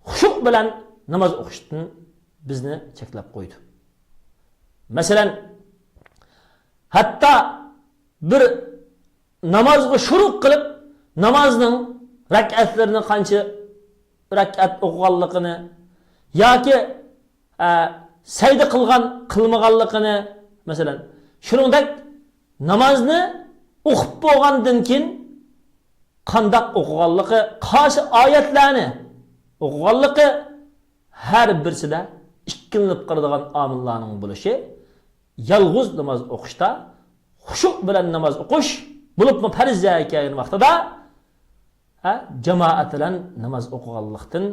خۇشۇ بىلەن ناماز ئوقۇشتىن بىزنى چەكلەپ قويىدۇ. مەسىلەن، ھەتتا بىر نامازغا شۇرۇق قىلىپ، نامازنىڭ رەكئەتلىرىنى قانچە رەكئەت ئوقۇغانلىقىنى ياكى ئە، سەجدە قىلغان، قىلمىغانلىقىنى، مەسىلەن، شۇنىڭدەك نامازنى ئوقۇپ بولغاندىن كېيىن قانداق ئوقۇغانلىقى، قايسى ئايەتلەرنى ئوقۇغانلىقى ھەر بىرسىدە ئىككىلىنىپ قالىدىغان ئامىللارنىڭ بولۇشى، يالغۇز ناماز ئوقۇشتا خۇشۇ بىلەن ناماز ئوقۇش، بولۇپمۇ پەرز يەرگە كەلگەن ۋاقتىدا ھە، جامائەت بىلەن ناماز ئوقۇغانلىقتىن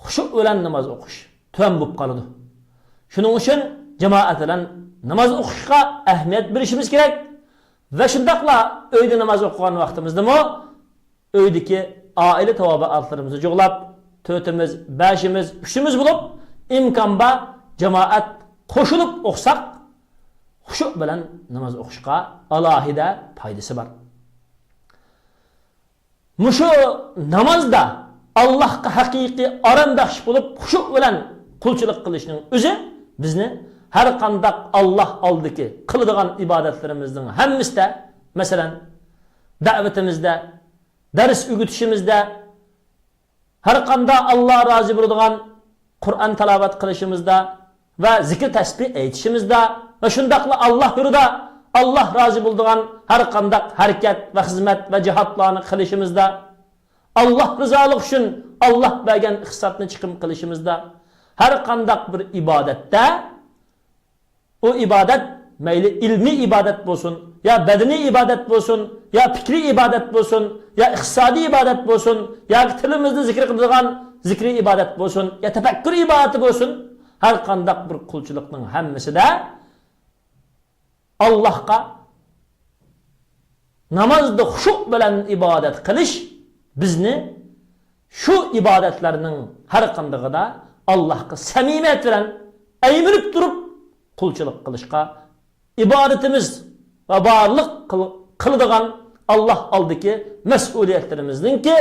خۇشۇ بىلەن ناماز ئوقۇش تۆۋەن بولۇپ قالىدۇ. شۇنىڭ ئۈچۈن جامائەت بىلەن ناماز ئوقۇشقا ئەھمىيەت بېرىشىمىز كېرەك. ۋە شۇنداقلا ئۆيدە ناماز ئوقۇغان ۋاقتىمىزدىمۇ ئۆيدىكى ئائىلە تاۋابىئاتلىرىمىزنى جۇغلاپ، تۆتىمىز، بەشىمىز، ئۈچىمىز بولۇپ، ئىمكان بار جامائەت قوشۇلۇپ ئوقۇساق، خۇشۇ بىلەن ناماز ئوقۇشقا ئالاھىدە پايدىسى بار. مۇشۇ نامازدا ئاللاھقا ھەقىقىي ئارامبەخش بولۇپ، خۇشۇ بىلەن قۇلچىلىق قىلىشنىڭ ئۆزى بىزنى ھەر قانداق ئاللاھ ئالدىدىكى قىلىدىغان ئىبادەتلىرىمىزنىڭ ھەممىسىدە، مەسىلەن، دەۋىتىمىزدە، دەرس ئۆگىتىشىمىزدە، ھەر قانداق ئاللاھ رازى بولىدىغان قۇرئان تىلاۋەت قىلىشىمىزدا ۋە زىكىر تەسبىھ ئېيتىشىمىزدا ۋە شۇنداقلا ئاللاھ يولىدا ئاللاھ رازى بولىدىغان ھەر قانداق ھەرىكەت ۋە خىزمەت ۋە جىھادلارنى قىلىشىمىزدا، ئاللاھ رىزالىقى ئۈچۈن ئاللاھ بەرگەن ئىقتىسادنى چىقىم قىلىشىمىزدا، ھەر قانداق بىر ئىبادەتتە ئۇ ئىبادەت مەيلى ئىلمىي ئىبادەت بولسۇن، يا بەدىنىي ئىبادەت بولسۇن، يا پىكرىي ئىبادەت بولسۇن، يا ئىقتىسادىي ئىبادەت بولسۇن، ياكى تىلىمىزنى زىكىر قىلىدىغان زىكرىي ئىبادەت بولسۇن، يا تەپەككۇر ئىبادىتى بولسۇن، ھەر قانداق بىر قۇلچىلىقنىڭ ھەممىسىدە ئاللاھقا نامازدا خۇشۇ بىلەن ئىبادەت قىلىش بىزنى شۇ ئىبادەتلەرنىڭ ھەر قاندىقىدا ئاللاھقا سەمىمىيەت بىلەن ئەيمىنىپ تۇرۇپ قۇلچىلىق قىلىشقا، ئىبادىتىمىز ۋە بارلىق قىل-، قىلىدىغان ئاللاھ ئالدىدىكى مەسئۇلىيەتلىرىمىزنىڭكى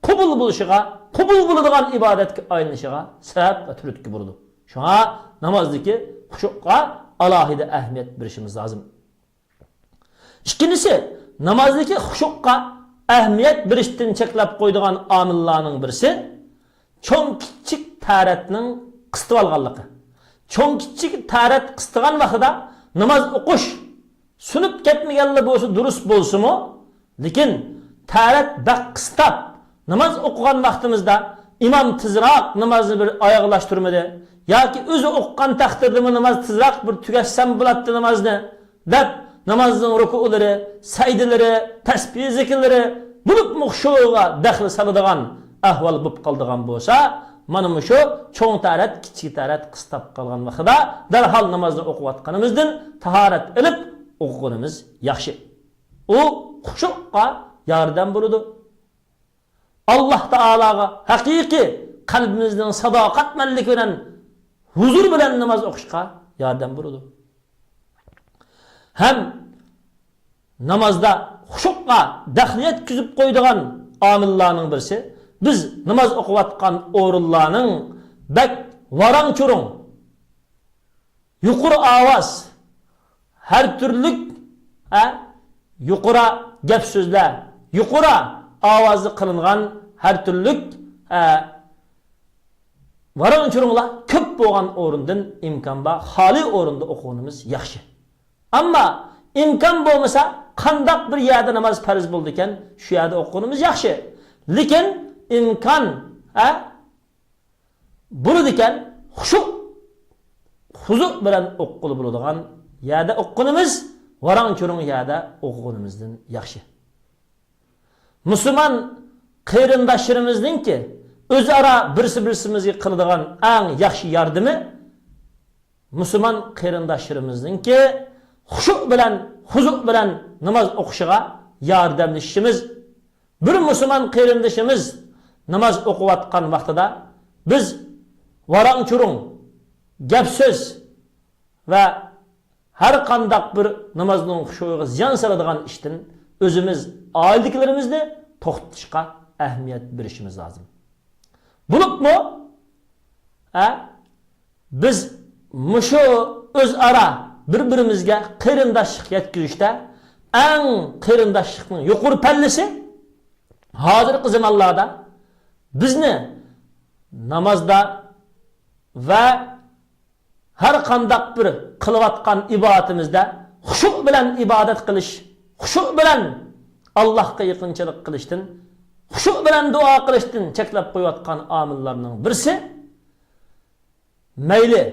قوبۇل بولۇشىغا، قوبۇل بولىدىغان ئىبادەتكە ئايلىنىشىغا سەۋەب ۋە تۈرتكە بولىدۇ. شۇڭا نامازدىكى خۇشۇئقا ئالاھىدە ئەھمىيەت بېرىشىمىز لازىم. ئىككىنچىسى، نامازدىكى خۇشۇئقا ئەھمىيەت بېرىشتىن چەكلەپ قويىدىغان ئامىللارنىڭ بىرسى، چوڭ كىچىك تەرەتنىڭ قىستىۋالغانلىقى. چوڭ كىچىك تەرەت قىستىغان ۋاقتىدا ناماز ئوقۇش سۇنۇپ كەتمىگەنلا بولسا دۇرۇس بولسىمۇ، لېكىن تەرەت بەك قىستاپ، ناماز ئوقۇغان ۋاقتىمىزدا ئىمام تېزراق نامازنى بىر ئاياغلاشتۇرمىدى ياكى ئۆزى ئوقۇغان تەقدىردىمۇ ناماز تېزراق بىر تۈگەتسەم بولاتتى نامازنى دەپ، نامازنىڭ رۇكۇئلىرى، سەجدىلىرى، تەسبىھ زىكىرلىرى، بولۇپمۇ خۇشۇئىغا دەخلى سالىدىغان ئەھۋال بولۇپ قالىدىغان بولسا، مانا مۇشۇ چوڭ تەرەت، كىچىك تەرەت قىستاپ قالغان ۋاقتىدا دەرھال نامازنى ئوقۇۋاتقىنىمىزدىن تاھارەت ئېلىپ ئوقۇغىنىمىز ياخشى. ئۇ خۇشۇئقا ياردەم بولىدۇ. ئاللاھ تائالاغا ھەقىقىي قەلبىمىزنىڭ ساداقەتمەنلىكى بىلەن ھۇزۇر بىلەن ناماز ئوقۇشقا ياردەم بولىدۇ. ھەم نامازدا خۇشۇئقا دەخلى يەتكۈزۈپ قويىدىغان ئامىللارنىڭ بىرسى، بىز ناماز ئوقۇۋاتقان ئورۇنلارنىڭ بەك ۋاراڭ-چۇرۇڭ، يۇقىرى ئاۋاز، ھەر تۈرلۈك، ھە، يۇقىرى گەپ-سۆزلەر، يۇقىرى ئاۋازدا قىلىنغان ھەر تۈرلۈك، ھە، ۋاراڭ-چۇرۇڭلار كۆپ بولغان ئورۇندىن ئىمكان بار خالىي ئورۇندا ئوقۇغىنىمىز ياخشى. ئەمما ئىمكان بولمىسا، قانداق بىر يەردە ناماز پەرز بولىدىكەن، شۇ يەردە ئوقۇغىنىمىز ياخشى. لېكىن ئىمكان، ھە، بولىدىكەن، خۇشۇ، خۇزۇ بىلەن ئوقۇغىلى بولىدىغان يەردە ئوقۇغىنىمىز، ۋاراڭ-چۇرۇڭ يەردە ئوقۇغىنىمىزدىن ياخشى. مۇسۇلمان قېرىنداشلىرىمىزنىڭكى ئۆزئارا بىرسى-بىرسىمىزگە قىلىدىغان ئەڭ ياخشى ياردىمى، مۇسۇلمان قېرىنداشلىرىمىزنىڭكى خۇشۇ بىلەن، خۇزۇ بىلەن ناماز ئوقۇشىغا ياردەملىشىشىمىز. بىر مۇسۇلمان قېرىندىشىمىز ناماز ئوقۇۋاتقان ۋاقتىدا بىز ۋاراڭ-چۇرۇڭ، گەپ-سۆز ۋە ھەر قانداق بىر نامازنىڭ خۇشۇئىغا زىيان سالىدىغان ئىشتىن ئۆزىمىز، ئائىلىدىكىلىرىمىزنى توختىتىشقا ئەھمىيەت بېرىشىمىز لازىم. بولۇپمۇ، ھە، بىز مۇشۇ ئۆزئارا بىر-بىرىمىزگە قېرىنداشلىق يەتكۈزۈشتە ئەڭ قېرىنداشلىقنىڭ يۇقىرى پەللىسى ھازىرقى زامانلاردا بىزنى نامازدا ۋە ھەر قانداق بىر قىلىۋاتقان ئىبادىتىمىزدە خۇشۇ بىلەن ئىبادەت قىلىش، خۇشۇ بىلەن ئاللاھقا يېقىنچىلىق قىلىشتىن، خۇشۇ بىلەن دۇئا قىلىشتىن چەكلەپ قويۇۋاتقان ئامىللارنىڭ بىرسى، مەيلى،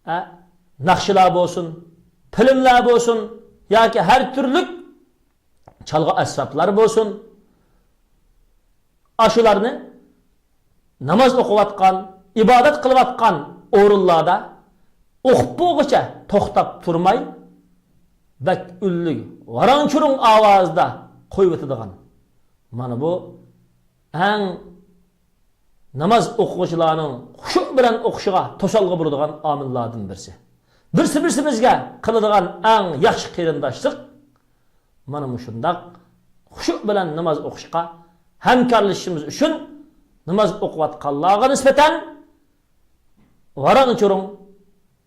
ئە، ناخشىلار بولسۇن، فىلىملار بولسۇن ياكى ھەر تۈرلۈك چالغۇ ئەسۋابلار بولسۇن، ئاشۇلارنى ناماز ئوقۇۋاتقان، ئىبادەت قىلىۋاتقان ئورۇنلاردا ئوقۇپ بولغۇچە توختاپ تۇرماي، بەك ئۈنلۈك، ۋاراڭ-چۇرۇڭ ئاۋازدا قويۇۋېتىدىغان. مانا بۇ ئەڭ ناماز ئوقۇغۇچىلارنىڭ خۇشۇ بىلەن ئوقۇشىغا توسالغۇ بولىدىغان ئامىللاردىن بىرسى. بىرسى-بىرسىمىزگە قىلىدىغان ئەڭ ياخشى قېرىنداشلىق مانا مۇشۇنداق خۇشۇ بىلەن ناماز ئوقۇشقا ھەمكارلىشىشىمىز ئۈچۈن ناماز ئوقۇۋاتقانلارغا نىسبەتەن ۋاراڭ-چۇرۇڭ،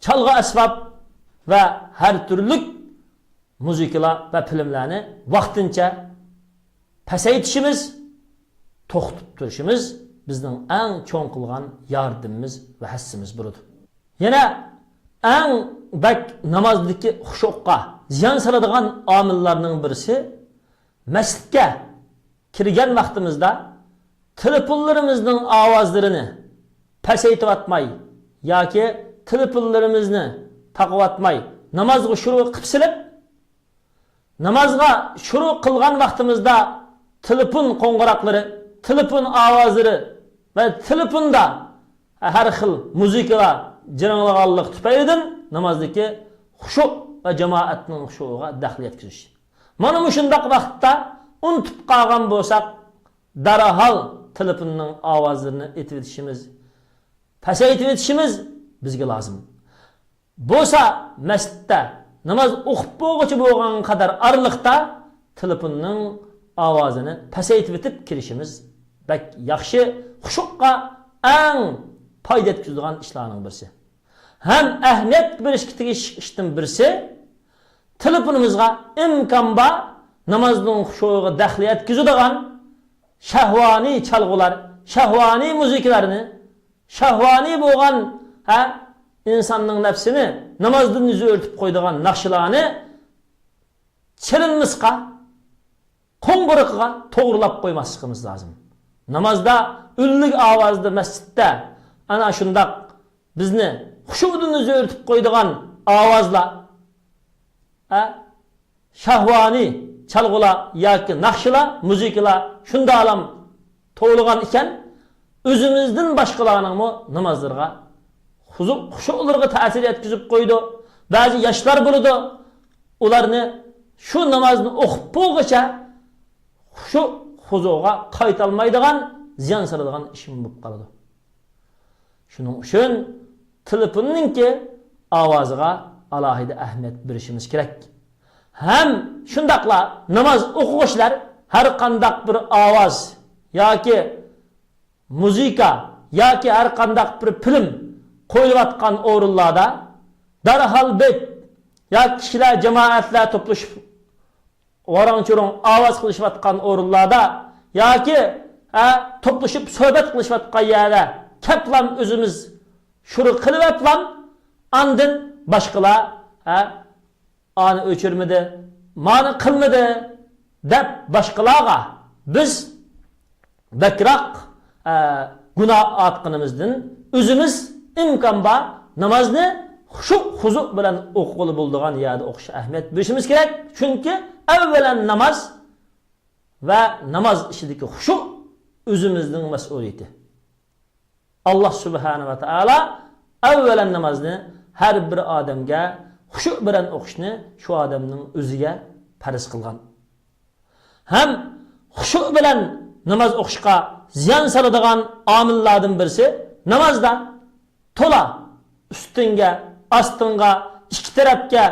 چالغۇ ئەسۋاب ۋە ھەر تۈرلۈك مۇزىكىلار ۋە فىلىملەرنى ۋاقتىنچە پەسەيتىشىمىز، توختىتىپ تۇرۇشىمىز بىزنىڭ ئەڭ چوڭ قىلغان ياردىمىمىز ۋە ھەسسىمىز بولىدۇ. يەنە ئەڭ بەك نامازدىكى خۇشۇئقا زىيان سالىدىغان ئامىللارنىڭ بىرسى، مەسچىتكە كىرگەن ۋاقتىمىزدا تېلېفونلىرىمىزنىڭ ئاۋازلىرىنى پەسەيتىۋاتماي ياكى تېلېفونلىرىمىزنى تاقىۋاتماي نامازغا شۇرۇ قىپ سېلىپ، نامازغا شۇرۇ قىلغان ۋاقتىمىزدا تېلېفون قوڭغۇراقلىرى، تېلېفون ئاۋازلىرى ۋە تېلېفوندا ھەر خىل مۇزىكىلار جىرىڭلىغانلىق تۈپەيلىدىن نامازدىكى خۇشۇ ۋە جامائەتنىڭ خۇشۇئىغا دەخلى يەتكۈزۈش. مانا مۇشۇنداق ۋاقىتتا ئۇنتۇپ قالغان بولساق، دەرھال تېلېفوننىڭ ئاۋازلىرىنى ئېتىۋېتىشىمىز، پەسەيتىۋېتىشىمىز بىزگە لازىم. بولسا مەسچىتتە ناماز ئوقۇپ بولغۇچە بولغان قەدەر ئارىلىقتا تېلېفوننىڭ ئاۋازىنى پەسەيتىۋېتىپ كىرىشىمىز بەك ياخشى. خۇشۇئقا ئەڭ پايدا يەتكۈزىدىغان ئىشلارنىڭ بىرسى. ھەم ئەھمىيەت بېرىشكە تېگىشلىك ئىشتىن بىرسى، تېلېفونىمىزغا ئىمكان بار نامازنىڭ خۇشۇئىغا دەخلى يەتكۈزىدىغان شەھۋانىي چالغۇلار، شەھۋانىي مۇزىكىلارنى، شەھۋانىي بولغان، ھە، ئىنساننىڭ نەپسىنى نامازدىن يۈز ئۆرتۈپ قويىدىغان ناخشىلارنى چېلىنمىسقا، قوڭغۇرىقىغا توغرىلاپ قويماسلىقىمىز لازىم. نامازدا ئۈنلۈك ئاۋازدا مەسچىتتە ئەنە شۇنداق بىزنى خۇشۇدىن يۈز ئۆرتۈپ قويىدىغان ئاۋازلار، ھە، شەھۋانىي چالغۇلار ياكى ناخشىلار، مۇزىكىلار شۇنداقلام توۋلىغان ئىكەن، ئۆزىمىزدىن باشقىلارنىڭمۇ نامازلىرىغا، خۇزۇ-، خۇشۇلىرىغا تەسىر يەتكۈزۈپ قويىدۇ. بەزى ياشلار بولىدۇ، ئۇلارنى شۇ نامازنى ئوقۇپ بولغۇچە خۇشۇ-، خۇزۇغا قايتالمايدىغان، زىيان سالىدىغان ئىشمۇ بولۇپ قالىدۇ. شۇنىڭ ئۈچۈن تېلېفوننىڭكى ئاۋازىغا ئالاھىدە ئەھمىيەت بېرىشىمىز كېرەك. ھەم شۇنداقلا ناماز ئوقۇغۇچىلار ھەر قانداق بىر ئاۋاز ياكى مۇزىكا ياكى ھەر قانداق بىر فىلىم قويۇلۇۋاتقان ئورۇنلاردا دەرھال بىت ياكى كىشىلەر، جامائەتلەر توپلىشىپ ۋاراڭ-چۇرۇڭ ئاۋاز قىلىشىۋاتقان ئورۇنلاردا ياكى، ھە، توپلىشىپ سۆھبەت قىلىشىۋاتقان يەردە كەپلام ئۆزىمىز شۇرۇ قىلىۋەپلام، ئاندىن باشقىلار، ھە، ئانى ئۆچۈرمىدى، مانى قىلمىدى دەپ باشقىلارغا بىز بەكرەك، ئە، گۇناھ ئارتقىنىمىزدىن ئۆزىمىز ئىمكان بار نامازنى خۇشۇ-خۇزۇ بىلەن ئوقۇغىلى بولىدىغان يەردە ئوقۇشقا ئەھمىيەت بېرىشىمىز كېرەك. چۈنكى ئەۋۋەلەن ناماز ۋە ناماز ئىچىدىكى خۇشۇ ئۆزىمىزنىڭ مەسئۇلىيىتى. ئاللا سۇبھانە ۋە تائالا ئەۋۋەلەن نامازنى ھەر بىر ئادەمگە خۇشۇ بىلەن ئوقۇشنى شۇ ئادەمنىڭ ئۆزىگە پەرز قىلغان. ھەم خۇشۇ بىلەن ناماز ئوقۇشقا زىيان سالىدىغان ئامىللاردىن بىرسى، نامازدا تولا ئۈستۈڭگە، ئاستىڭغا، ئىككى تەرەپكە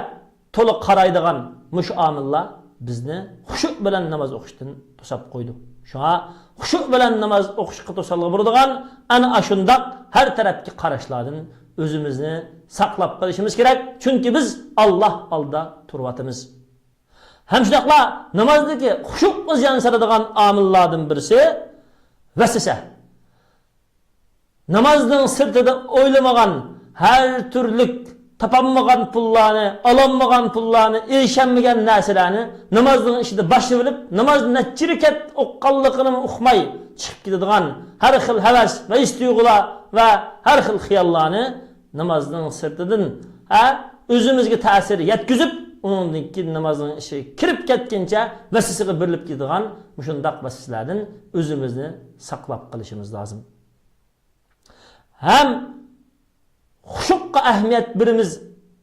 تولا قارايدىغان مۇشۇ ئامىللار بىزنى خۇشۇ بىلەن ناماز ئوقۇشتىن توساپ قويىدۇ. شۇڭا خۇشۇ بىلەن ناماز ئوقۇشقا توسالغۇ بولىدىغان ئەنە ئاشۇنداق ھەر تەرەپكە قاراشلاردىن ئۆزىمىزنى ساقلاپ قېلىشىمىز كېرەك. چۈنكى بىز ئاللا ئالدىدا تۇرۇۋاتىمىز. ھەم شۇنداقلا نامازدىكى خۇشۇغا زىيان سالىدىغان ئامىللاردىن بىرسى ۋەسۋەسە. نامازنىڭ سىرتىدا ئويلىمىغان، ھەر تۈرلۈك تاپالمىغان پۇللارنى، ئالالمىغان پۇللارنى، ئېرىشەلمىگەن نەرسىلەرنى نامازنىڭ ئىچىدە باشلىۋېلىپ، ناماز نەچچە رەكەت ئوقۇغانلىقىنىمۇ ئۇقماي چىقىپ كېتىدىغان ھەر خىل ھەۋەس ۋە ھېس-تۇيغۇلار ۋە ھەر خىل خىياللارنى نامازنىڭ سىرتىدىن، ھە، ئۆزىمىزگە تەسىر يەتكۈزۈپ، ئۇنىڭدىن كېيىن نامازنىڭ ئىچىگە كىرىپ كەتكەنچە ۋەسۋەسىگە بېرىلىپ كېتىدىغان مۇشۇنداق ۋەسۋەسىلەردىن ئۆزىمىزنى ساقلاپ قېلىشىمىز لازىم. ھەم خۇشۇغا ئەھمىيەت بېرىمىز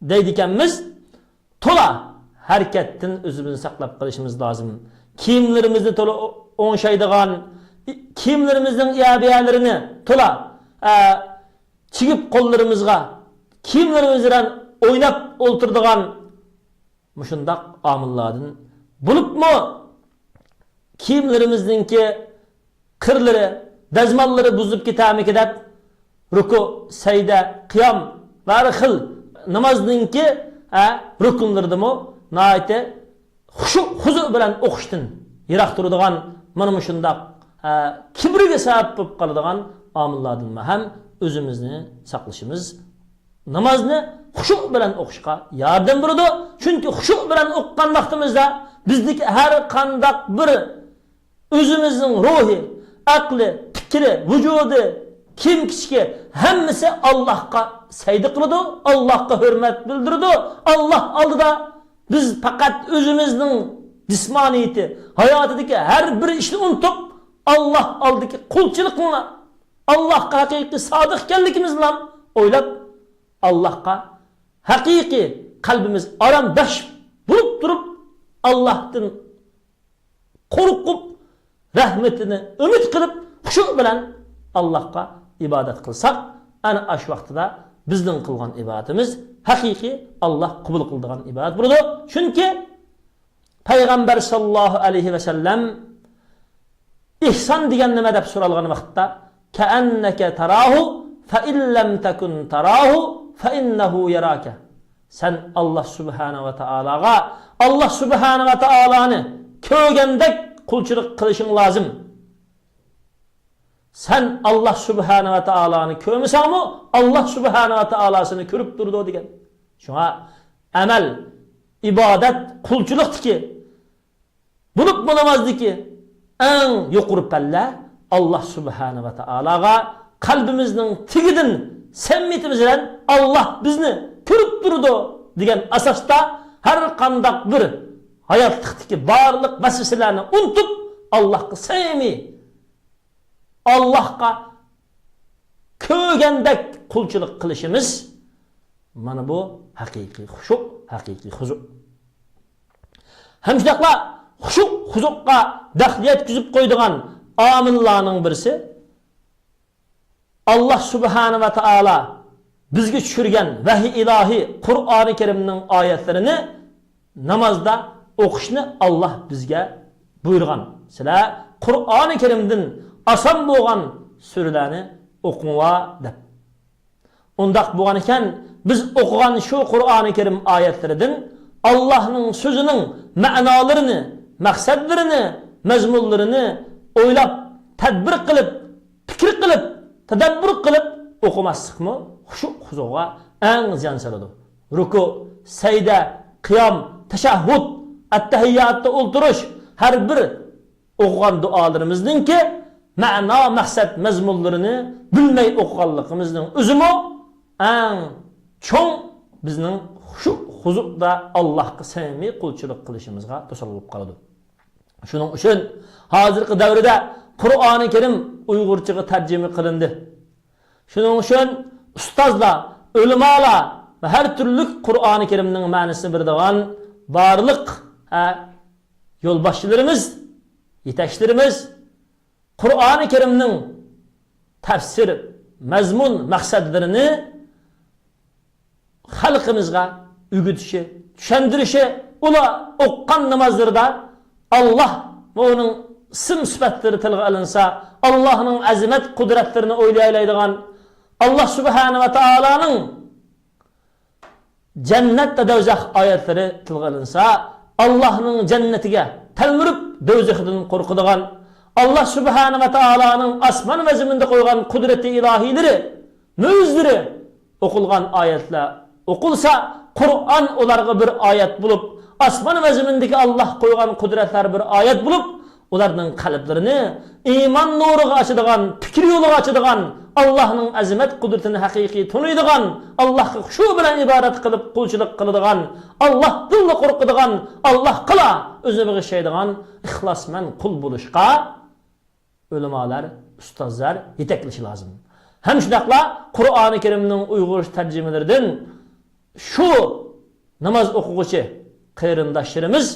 دەيدىكەنمىز، تولا ھەرىكەتتىن ئۆزىمىزنى ساقلاپ قېلىشىمىز لازىم. كىيىملىرىمىزنى تولا ئوڭشايدىغان، كىيىملىرىمىزنىڭ ئۇ يەرلىرىنى تولا، ئە، چىگىپ قوللىرىمىزغا، كىيىملىرىمىز بىلەن ئويناپ ئولتۇرىدىغان مۇشۇنداق ئامىللاردىن بولۇپمۇ كىيىملىرىمىزنىڭكى قىرلىرى، دەزماللىرى بۇزۇلۇپ كېتەرمىكى دەپ، رۇكۇ، سەجدە، قىيام ۋە ھەر خىل نامازنىڭكى، ھە، رۇكۇنلىرىدىمۇ ناھايىتى خۇشۇ، خۇزۇ بىلەن ئوقۇشتىن يىراق تۇرىدىغان، مانا مۇشۇنداق، ھە، كىبرىگە سەۋەب بولۇپ قالىدىغان ئامىللاردىنمۇ ھەم ئۆزىمىزنى ساقلىشىمىز نامازنى خۇشۇ بىلەن ئوقۇشقا ياردەم بېرىدۇ. چۈنكى خۇشۇ بىلەن ئوقۇغان ۋاقتىمىزدا بىزدىكى ھەر قانداق بىر ئۆزىمىزنىڭ روھى، ئەقلى، پىكرى، ۋۇجۇدى، كىيىم-كېچىكى ھەممىسى ئاللاھقا سەجدە قىلىدۇ، ئاللاھقا ھۆرمەت بىلدۈرىدۇ. ئاللاھ ئالدىدا بىز پەقەت ئۆزىمىزنىڭ جىسمانىيىتى، ھاياتىدىكى ھەر بىر ئىشنى ئۇنتۇپ، ئاللاھ ئالدىدىكى قۇلچىلىقنى، ئاللاھقا ھەقىقىي سادىق ئىكەنلىكىمىزنى ئويلاپ، ئاللاھقا ھەقىقىي قەلبىمىز ئارام بەخش بولۇپ تۇرۇپ، ئاللاھتىن قورقۇپ، رەھمىتىنى ئۈمىد قىلىپ، خۇشۇ بىلەن ئاللاھقا ئىبادەت قىلساق، ئەنە ئاشۇ ۋاقتىدا بىزنىڭ قىلغان ئىبادىتىمىز ھەقىقىي ئاللاھ قوبۇل قىلىدىغان ئىبادەت بولىدۇ. چۈنكى پەيغەمبەر ساللاللاھۇ ئەلەيھى ۋەسەللەم ئىھسان دېگەن نېمە دەپ سورالغان ۋاقىتتا، كەئەننەكە تاراھۇ فَإِن لَّمْ تَكُن تَرَاهُ فَإِنَّهُ يَرَاكَ. سەن ئاللاھ سۇبھانە ۋە تائالاغا، ئاللاھ سۇبھانە ۋە تائالانى كۆرگەندەك قۇلچىلىق قىلىشىڭ لازىم. سەن ئاللاھ سۇبھانە ۋە تائالانى كۆرمىسەڭمۇ، ئاللاھ سۇبھانە ۋە تائالا سېنى كۆرۈپ تۇرىدۇ دېگەن. شۇڭا ئەمەل، ئىبادەت، قۇلچىلىقتىكى، بولۇپمۇ نامازدىكى ئەڭ يۇقىرى پەللە ئاللاھ سۇبھانە ۋە تائالاغا قەلبىمىزنىڭ تېگىدىن سەمىمىيىتىمىز بىلەن، ئاللاھ بىزنى كۆرۈپ تۇرىدۇ دېگەن ئاساستا، ھەر قانداق بىر ھاياتلىقتىكى بارلىق ۋەسۋەسىلەرنى ئۇنتۇپ، ئاللاھقا سەمىمىي، ئاللاھقا كۆرگەندەك قۇلچىلىق قىلىشىمىز، مانا بۇ ھەقىقىي خۇشۇ، ھەقىقىي خۇزۇ. ھەم شۇنداقلا خۇشۇ، خۇزۇغا دەخلى يەتكۈزۈپ قويىدىغان ئامىللارنىڭ بىرسى، ئاللاھ سۇبھانە ۋە تائالا بىزگە چۈشۈرگەن ۋەھىي ئىلاھىي قۇرئانى كەرىمنىڭ ئايەتلىرىنى نامازدا ئوقۇشنى ئاللاھ بىزگە بۇيرۇغان. سىلەر قۇرئانى كەرىمدىن ئاسان بولغان سۈرىلەرنى ئوقۇڭلار دەپ. ئۇنداق بولغان ئىكەن، بىز ئوقۇغان شۇ قۇرئانى كەرىم ئايەتلىرىدىن ئاللاھنىڭ سۆزىنىڭ مەنالىرىنى، مەقسەتلىرىنى، مەزمۇنلىرىنى ئويلاپ، تەدبىر قىلىپ، پىكىر قىلىپ، تەدەببۇر قىلىپ ئوقۇماسلىقمۇ خۇشۇ، خۇزۇغا ئەڭ زىيان سالىدۇ. رۇكۇ، سەجدە، قىيام، تەشەھھۇد، ئەتتەھىياتتا ئولتۇرۇش، ھەر بىر ئوقۇغان دۇئالىرىمىزنىڭكى مەنا، مەقسەت، مەزمۇنلىرىنى بىلمەي ئوقۇغانلىقىمىزنىڭ ئۆزىمۇ ئەڭ چوڭ بىزنىڭ خۇشۇ، خۇزۇدا ئاللاھقا سەمىمىي قۇلچىلىق قىلىشىمىزغا توسالغۇ بولۇپ قالىدۇ. شۇنىڭ ئۈچۈن ھازىرقى دەۋردە قۇرئانى كەرىم ئۇيغۇرچىغا تەرجىمە قىلىندى. شۇنىڭ ئۈچۈن ئۇستازلار، ئۆلىمالار ۋە ھەر تۈرلۈك قۇرئانى كەرىمنىڭ مەنىسىنى بىلىدىغان بارلىق، ھە، يولباشچىلىرىمىز، يېتەكچىلىرىمىز قۇرئانى كەرىمنىڭ تەپسىر، مەزمۇن، مەقسەتلىرىنى خەلقىمىزغا ئۆگىتىشى، چۈشەندۈرۈشى، ئۇلار ئوقۇغان نامازلىرىدا ئاللاھ ۋە ئۇنىڭ ئىسىم سۈپەتلىرى تىلغا ئېلىنسا، ئاللاھنىڭ ئەزىمەت قۇدرەتلىرىنى ئويلايالايدىغان، ئاللاھ سۇبھانە ۋە تائالانىڭ جەننەت ۋە دوزاخ ئايەتلىرى تىلغا ئېلىنسا، ئاللاھنىڭ جەننىتىگە تەلمۈرۈپ، دوزىخىدىن قورقىدىغان، ئاللاھ سۇبھانە ۋە تائالانىڭ ئاسمان ۋە زېمىندا قويغان قۇدرىتى ئىلاھىيلىرى، مۆجىزىلىرى ئوقۇلغان ئايەتلەر ئوقۇلسا، قۇرئان ئۇلارغا بىر ئايەت بولۇپ، ئاسمان ۋە زېمىندىكى ئاللاھ قويغان قۇدرەتلەر بىر ئايەت بولۇپ، ئۇلارنىڭ قەلبلىرىنى ئىمان نۇرىغا ئاچىدىغان، پىكىر يولىغا ئاچىدىغان، ئاللاھنىڭ ئەزىمەت قۇدرىتىنى ھەقىقىي تونۇيدىغان، ئاللاھقا خۇشۇ بىلەن ئىبادەت قىلىپ قۇلچىلىق قىلىدىغان، ئاللاھتىنلا قورقىدىغان، ئاللاھقىلا ئۆزىنى بېغىشلايدىغان ئىخلاسمەن قۇل بولۇشقا ئۆلىمالار، ئۇستازلار يېتەكلىشى لازىم. ھەم شۇنداقلا قۇرئانى كەرىمنىڭ ئۇيغۇرچە تەرجىمىلىرىدىن شۇ ناماز ئوقۇغۇچى قېرىنداشلىرىمىز،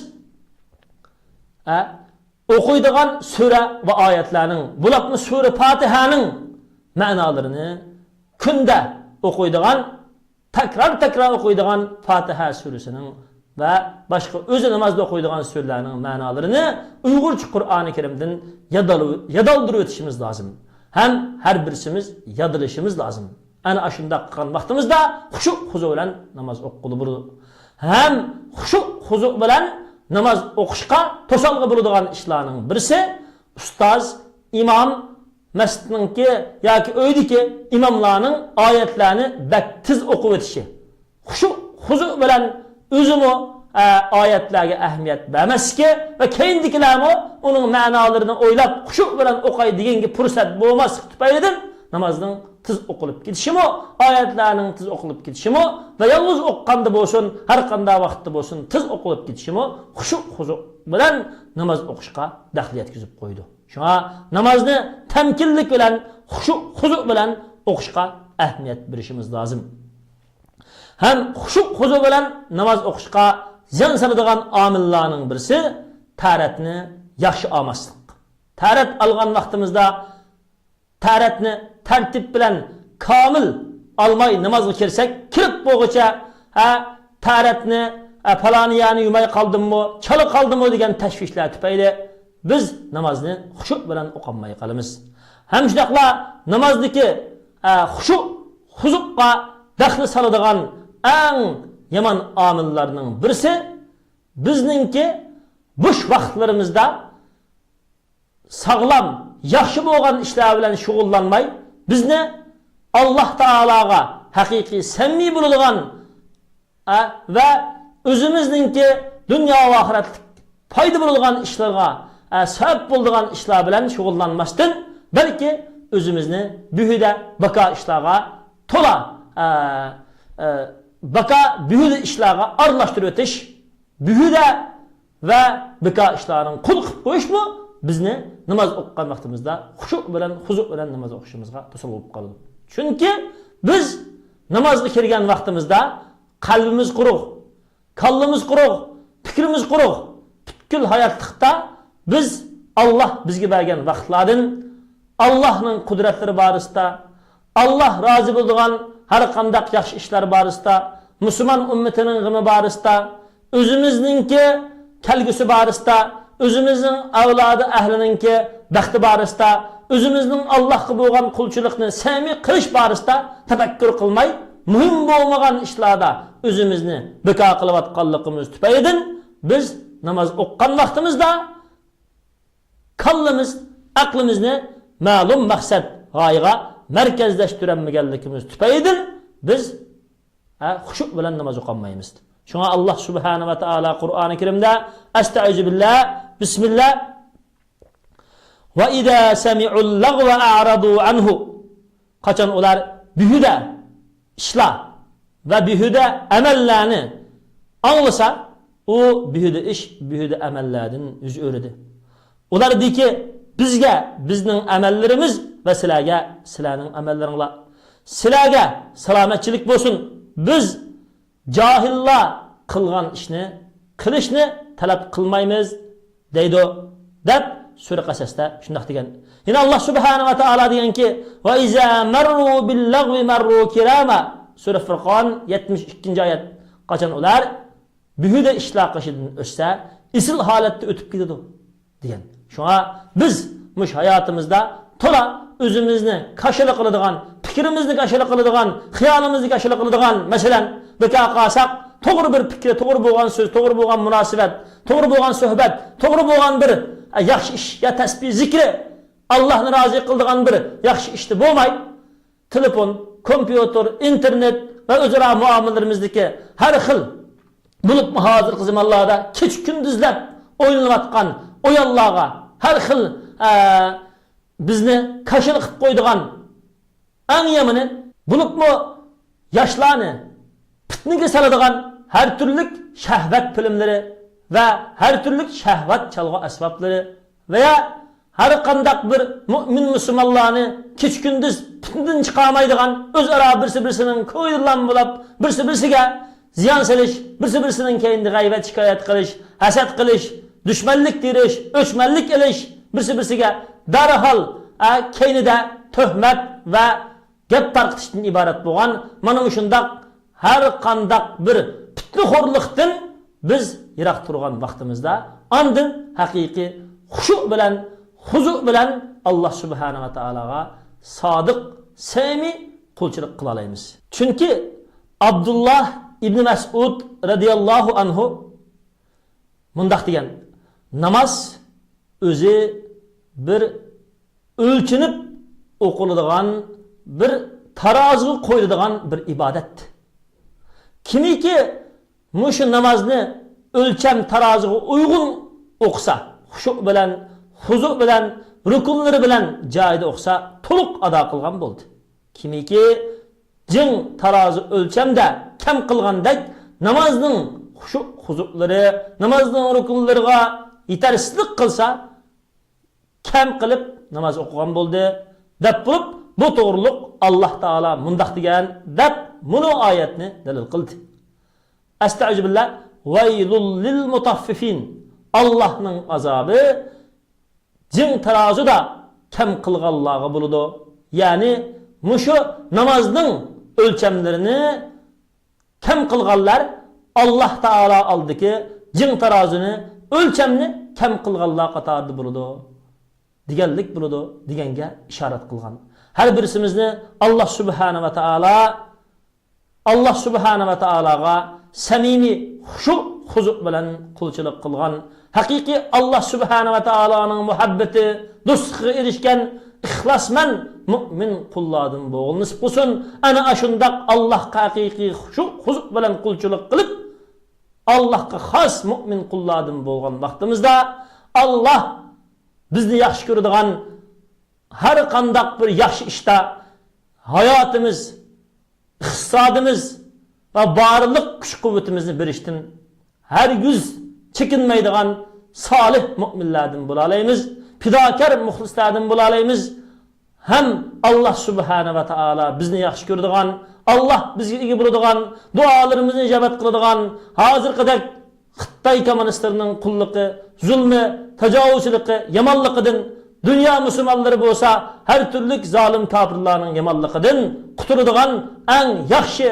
ئە، ئوقۇيدىغان سۈرە ۋە ئايەتلەرنىڭ، بولۇپمۇ سۈرە پاتىھەنىڭ مەنالىرىنى كۈندە ئوقۇيدىغان، تەكرار-تەكرار ئوقۇيدىغان پاتىھە سۈرىسىنىڭ ۋە باشقا ئۆزى نامازدا ئوقۇيدىغان سۈرىلەرنىڭ مەنالىرىنى ئۇيغۇرچە قۇرئانى كەرىمدىن يادال-، يادالدۇرۇۋېتىشىمىز لازىم. ھەم ھەر بىرسىمىز يادلىشىمىز لازىم. ئەنە ئاشۇنداق قىلغان ۋاقتىمىزدا خۇشۇ، خۇزۇ بىلەن ناماز ئوقۇغىلى بولىدۇ. ھەم خۇشۇ، خۇزۇ بىلەن ناماز ئوقۇشقا توسالغۇ بولىدىغان ئىشلارنىڭ بىرسى، ئۇستاز، ئىمام، مەسچىتنىڭكى ياكى ئۆيدىكى ئىماملارنىڭ ئايەتلەرنى بەك تېز ئوقۇۋېتىشى، خۇشۇ، خۇزۇ بىلەن ئۆزىمۇ، ئە، ئايەتلەرگە ئەھمىيەت بەرمەسلىكى ۋە كەينىدىكىلەرمۇ ئۇنىڭ مەنالىرىنى ئويلاپ، خۇشۇ بىلەن ئوقاي دېگەنگە پۇرسەت بولماسلىق تۈپەيلىدىن نامازنىڭ تېز ئوقۇلۇپ كېتىشىمۇ، ئايەتلەرنىڭ تېز ئوقۇلۇپ كېتىشىمۇ ۋە يالغۇز ئوقۇغاندا بولسۇن، ھەر قانداق ۋاقىتتا بولسۇن، تېز ئوقۇلۇپ كېتىشىمۇ خۇشۇ، خۇزۇ بىلەن ناماز ئوقۇشقا دەخلى يەتكۈزۈپ قويىدۇ. شۇڭا نامازنى تەمكىنلىك بىلەن، خۇشۇ، خۇزۇ بىلەن ئوقۇشقا ئەھمىيەت بېرىشىمىز لازىم. ھەم خۇشۇ، خۇزۇ بىلەن ناماز ئوقۇشقا زىيان سالىدىغان ئامىللارنىڭ بىرسى، تەھارەتنى ياخشى ئالماسلىق. تەھارەت ئالغان ۋاقتىمىزدا تەھارەتنى تەرتىپ بىلەن كامىل ئالماي نامازغا كىرسەك، كىرىپ بولغۇچە، ھە، تەھارەتنى، ھە، پالانى يەرنى يۇماي قالدىممۇ، چالا قالدىمۇ دېگەن تەشۋىشلەر تۈپەيلى بىز نامازنى خۇشۇ بىلەن ئوقالماي قالىمىز. ھەم شۇنداقلا نامازدىكى ئە، خۇشۇ، خۇزۇققا دەخلى سالىدىغان ئەڭ يامان ئامىللارنىڭ بىرسى، بىزنىڭكى بوش ۋاقىتلىرىمىزدا ساغلام، ياخشى بولغان ئىشلار بىلەن شۇغۇللانماي، بىزنى ئاللاھ تائالاغا ھەقىقىي سەمىمىي بولىدىغان، ئە، ۋە ئۆزىمىزنىڭكى دۇنيا ۋە ئاخىرەتلىك پايدا بولىدىغان ئىشلارغا، ئە، سەۋەب بولىدىغان ئىشلار بىلەن شۇغۇللانماستىن، بەلكى ئۆزىمىزنى بىھۇدە، بىكار ئىشلارغا تولا، ئە، ئە، بىكار، بىھۇدە ئىشلارغا ئارىلاشتۇرۇۋېتىش، بىھۇدە ۋە بىكار ئىشلارنىڭ قۇلى قىلىپ قويۇشمۇ بىزنى ناماز ئوقۇغان ۋاقتىمىزدا خۇشۇ بىلەن، خۇزۇ بىلەن ناماز ئوقۇشىمىزغا توسالغۇ بولۇپ قالىدۇ. چۈنكى بىز نامازغا كىرگەن ۋاقتىمىزدا قەلبىمىز قۇرۇق، كاللىمىز قۇرۇق، پىكرىمىز قۇرۇق، پۈتكۈل ھاياتلىقتا بىز ئاللاھ بىزگە بەرگەن ۋاقىتلاردىن، ئاللاھنىڭ قۇدرەتلىرى بارىسىدا، ئاللاھ رازى بولىدىغان ھەر قانداق ياخشى ئىشلار بارىسىدا، مۇسۇلمان ئۈممىتىنىڭ غېمى بارىسىدا، ئۆزىمىزنىڭكى كەلگۈسى بارىسىدا، ئۆزىمىزنىڭ ئەۋلادى ئەھلىنىڭكى بەختى بارىسىدا، ئۆزىمىزنىڭ ئاللاھقا بولغان قۇلچىلىقنى سەمىي قىلىش بارىسىدا تەپەككۇر قىلماي، مۇھىم بولمىغان ئىشلاردا ئۆزىمىزنى بىكار قىلىۋاتقانلىقىمىز تۈپەيلىدىن، بىز ناماز ئوقۇغان ۋاقتىمىزدا كاللىمىز، ئەقلىمىزنى مەلۇم مەقسەت، غايىغا مەركەزلەشتۈرەلمىگەنلىكىمىز تۈپەيلىدىن بىز، ھە، خۇشۇ بىلەن ناماز ئوقۇيالمايمىز. شۇڭا ئاللاھ سۇبھانەھۇ ۋە تائالا قۇرئانى كەرىمدە، ئەستەئىزۇ بىللا، بىسمىللا، ۋە ئىزا سەمىئۇل لەغۋە ئەرەزۇ ئەنھۇ. قاچان ئۇلار بىھۇدە ئىشلار ۋە بىھۇدە ئەمەللەرنى ئاڭلىسا، ئۇ بىھۇدە ئىش، بىھۇدە ئەمەللەردىن يۈز ئۆرۈدى. ئۇلار دېدىكى، بىزگە بىزنىڭ ئەمەللىرىمىز ۋە سىلەرگە سىلەرنىڭ ئەمەللىرىڭلار. سىلەرگە سالامەتچىلىك بولسۇن. بىز جاھىللار قىلغان ئىشنى قىلىشنى تەلەپ قىلمايمىز، دەيدۇ، دەپ سۈرە قەسەستە شۇنداق دېگەن. يەنە ئاللاھ سۇبھانەھۇ ۋە تائالا دېگەنكى، ۋە ئىزا مەررۇ بىل لەغۋى مەررۇ كىراما. سۈرە فۇرقان، يەتمىش ئىككىنچى ئايەت. قاچان ئۇلار بىھۇدە ئىشلار قېشىدىن ئۆتسە، ئېسىل ھالەتتە ئۆتۈپ كېتىدۇ، دېگەن. شۇڭا بىز مۇشۇ ھاياتىمىزدا تولا ئۆزىمىزنى كاشىلا قىلىدىغان، پىكرىمىزنى كاشىلا قىلىدىغان، خىيالىمىزنى كاشىلا قىلىدىغان، مەسىلەن، بىكار قالساق، توغرا بىر پىكىر، توغرا بولغان سۆز، توغرا بولغان مۇناسىۋەت، توغرا بولغان سۆھبەت، توغرا بولغان بىر، ئە، ياخشى ئىش يا تەسبىھ زىكرى، ئاللاھنى رازى قىلىدىغان بىر ياخشى ئىشتا بولماي، تېلېفون، كومپيۇتېر، ئىنتېرنېت ۋە ئۆزئارا مۇئامىلىلىرىمىزدىكى ھەر خىل بولۇپمۇ ھازىرقى زامانلاردا كېچە-كۈندۈزلەپ ئوينىلىۋاتقان ئويۇنلارغا، ھەر خىل، ئە، بىزنى كاشىلا قىلىپ قويىدىغان، ئەڭ يامىنى، بولۇپمۇ ياشلارنى پىتنىگە سالىدىغان ھەر تۈرلۈك شەھۋەت فىلىملىرى ۋە ھەر تۈرلۈك شەھۋەت چالغۇ ئەسۋابلىرى ۋە يا ھەر قانداق بىر مۆمىن مۇسۇلمانلارنى كېچە-كۈندۈز پىتنىدىن چىقارمايدىغان، ئۆزئارا بىرسى-بىرسىنىڭ كويلام بولاپ، بىرسى-بىرسىگە زىيان سېلىش، بىرسى-بىرسىنىڭ كەينىدە غەيۋەت-شىكايەت قىلىش، ھەسەت قىلىش، دۈشمەنلىك تېرىش، ئۆچمەنلىك ئېلىش، بىرسى-بىرسىگە دەرھال، ئە، كەينىدە تۆھمەت ۋە گەپ تارقىتىشتىن ئىبارەت بولغان مانا مۇشۇنداق ھەر قانداق بىر پىتنىخورلۇقتىن بىز يىراق تۇرغان ۋاقتىمىزدا، ئاندىن ھەقىقىي خۇشۇ بىلەن، خۇزۇ بىلەن ئاللاھ سۇبھانەھۇ ۋە تائالاغا سادىق، سەمىي قۇلچىلىق قىلالايمىز. چۈنكى ئابدۇللاھ ئىبنى مەسئۇد رەزىياللاھۇ ئەنھۇ مۇنداق دېگەن، ناماز ئۆزى بىر ئۆلچىنىپ ئوقۇلىدىغان، بىر تارازىغا قويۇلىدىغان بىر ئىبادەت. كىمكى مۇشۇ نامازنى ئۆلچەم تارازىغا ئۇيغۇن ئوقۇسا، خۇشۇ بىلەن، خۇزۇ بىلەن، رۇكۇنلىرى بىلەن جايىدا ئوقۇسا، تولۇق ئادا قىلغان بولدى. كىمكى جىڭ تارازى ئۆلچەمدە كەم قىلغاندەك، نامازنىڭ خۇشۇ خۇزۇلىرى، نامازنىڭ رۇكۇنلىرىغا يېتەرسىزلىك قىلسا، كەم قىلىپ ناماز ئوقۇغان بولدى، دەپ بولۇپ، بۇ توغرۇلۇق ئاللاھ تائالا مۇنداق دېگەن، دەپ مۇنۇ ئايەتنى دەلىل قىلدى. ئەستەئىزۇ بىللا، ۋەيلۇل لىل مۇتەففىفىن. ئاللاھنىڭ ئازابى جىڭ تارازۇدا كەم قىلغانلارغا بولىدۇ. يەنى مۇشۇ نامازنىڭ ئۆلچەملىرىنى كەم قىلغانلار ئاللاھ تائالا ئالدىكى جىڭ تارازۇنى، ئۆلچەمنى كەم قىلغانلار قاتارىدا بولىدۇ، دېگەنلىك بولىدۇ، دېگەنگە ئىشارەت قىلغان. ھەر بىرسىمىزنى ئاللا سۇبھانە ۋە تائالا، ئاللا سۇبھانە ۋە تائالاغا سەمىمىي خۇشۇ خۇزۇ بىلەن قۇلچىلىق قىلغان، ھەقىقىي ئاللا سۇبھانە ۋە تائالانىڭ مۇھەببىتى، دوستلۇقىغا ئېرىشكەن ئىخلاسمەن مۇئمىن قۇللاردىن بولغىلى نېسىپ قىلسۇن. ئەنە ئاشۇنداق ئاللاھقا ھەقىقىي خۇشۇ خۇزۇ بىلەن قۇلچىلىق قىلىپ، ئاللاھقا خاس مۇئمىن قۇللاردىن بولغان ۋاقتىمىزدا، ئاللاھ بىزنى ياخشى كۆرىدىغان، ھەر قانداق بىر ياخشى ئىشتا ھاياتىمىز، ئىقتىسادىمىز ۋە بارلىق كۈچ-قۇۋۋىتىمىزنى بېرىشتىن ھەرگىز چېكىنمەيدىغان سالىھ مۇئمىنلاردىن بولالايمىز، پىداكار مۇخلىسلاردىن بولالايمىز. ھەم ئاللا سۇبھانە ۋە تائالا بىزنى ياخشى كۆرىدىغان، ئاللا بىزگە ئىگە بولىدىغان، دۇئالىرىمىزنى ئىجابەت قىلىدىغان، ھازىرقىدەك خىتاي كوممۇنىستلىرىنىڭ قۇللۇقى، زۇلمى، تاجاۋۇزچىلىقى، يامانلىقىدىن، دۇنيا مۇسۇلمانلىرى بولسا ھەر تۈرلۈك زالىم كاپىرلارنىڭ يامانلىقىدىن قۇتۇلىدىغان ئەڭ ياخشى،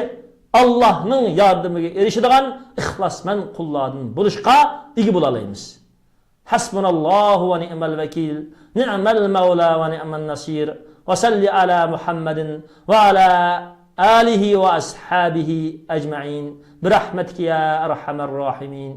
ئاللاھنىڭ ياردىمىگە ئېرىشىدىغان ئىخلاسمەن قۇللاردىن بولۇشقا ئىگە بولالايمىز. حسبنا الله ونعم الوكيل، نعم المولى ونعم النصير، وصل على محمد وعلى آله وأصحابه أجمعين، برحمتك يا أرحم الراحمين.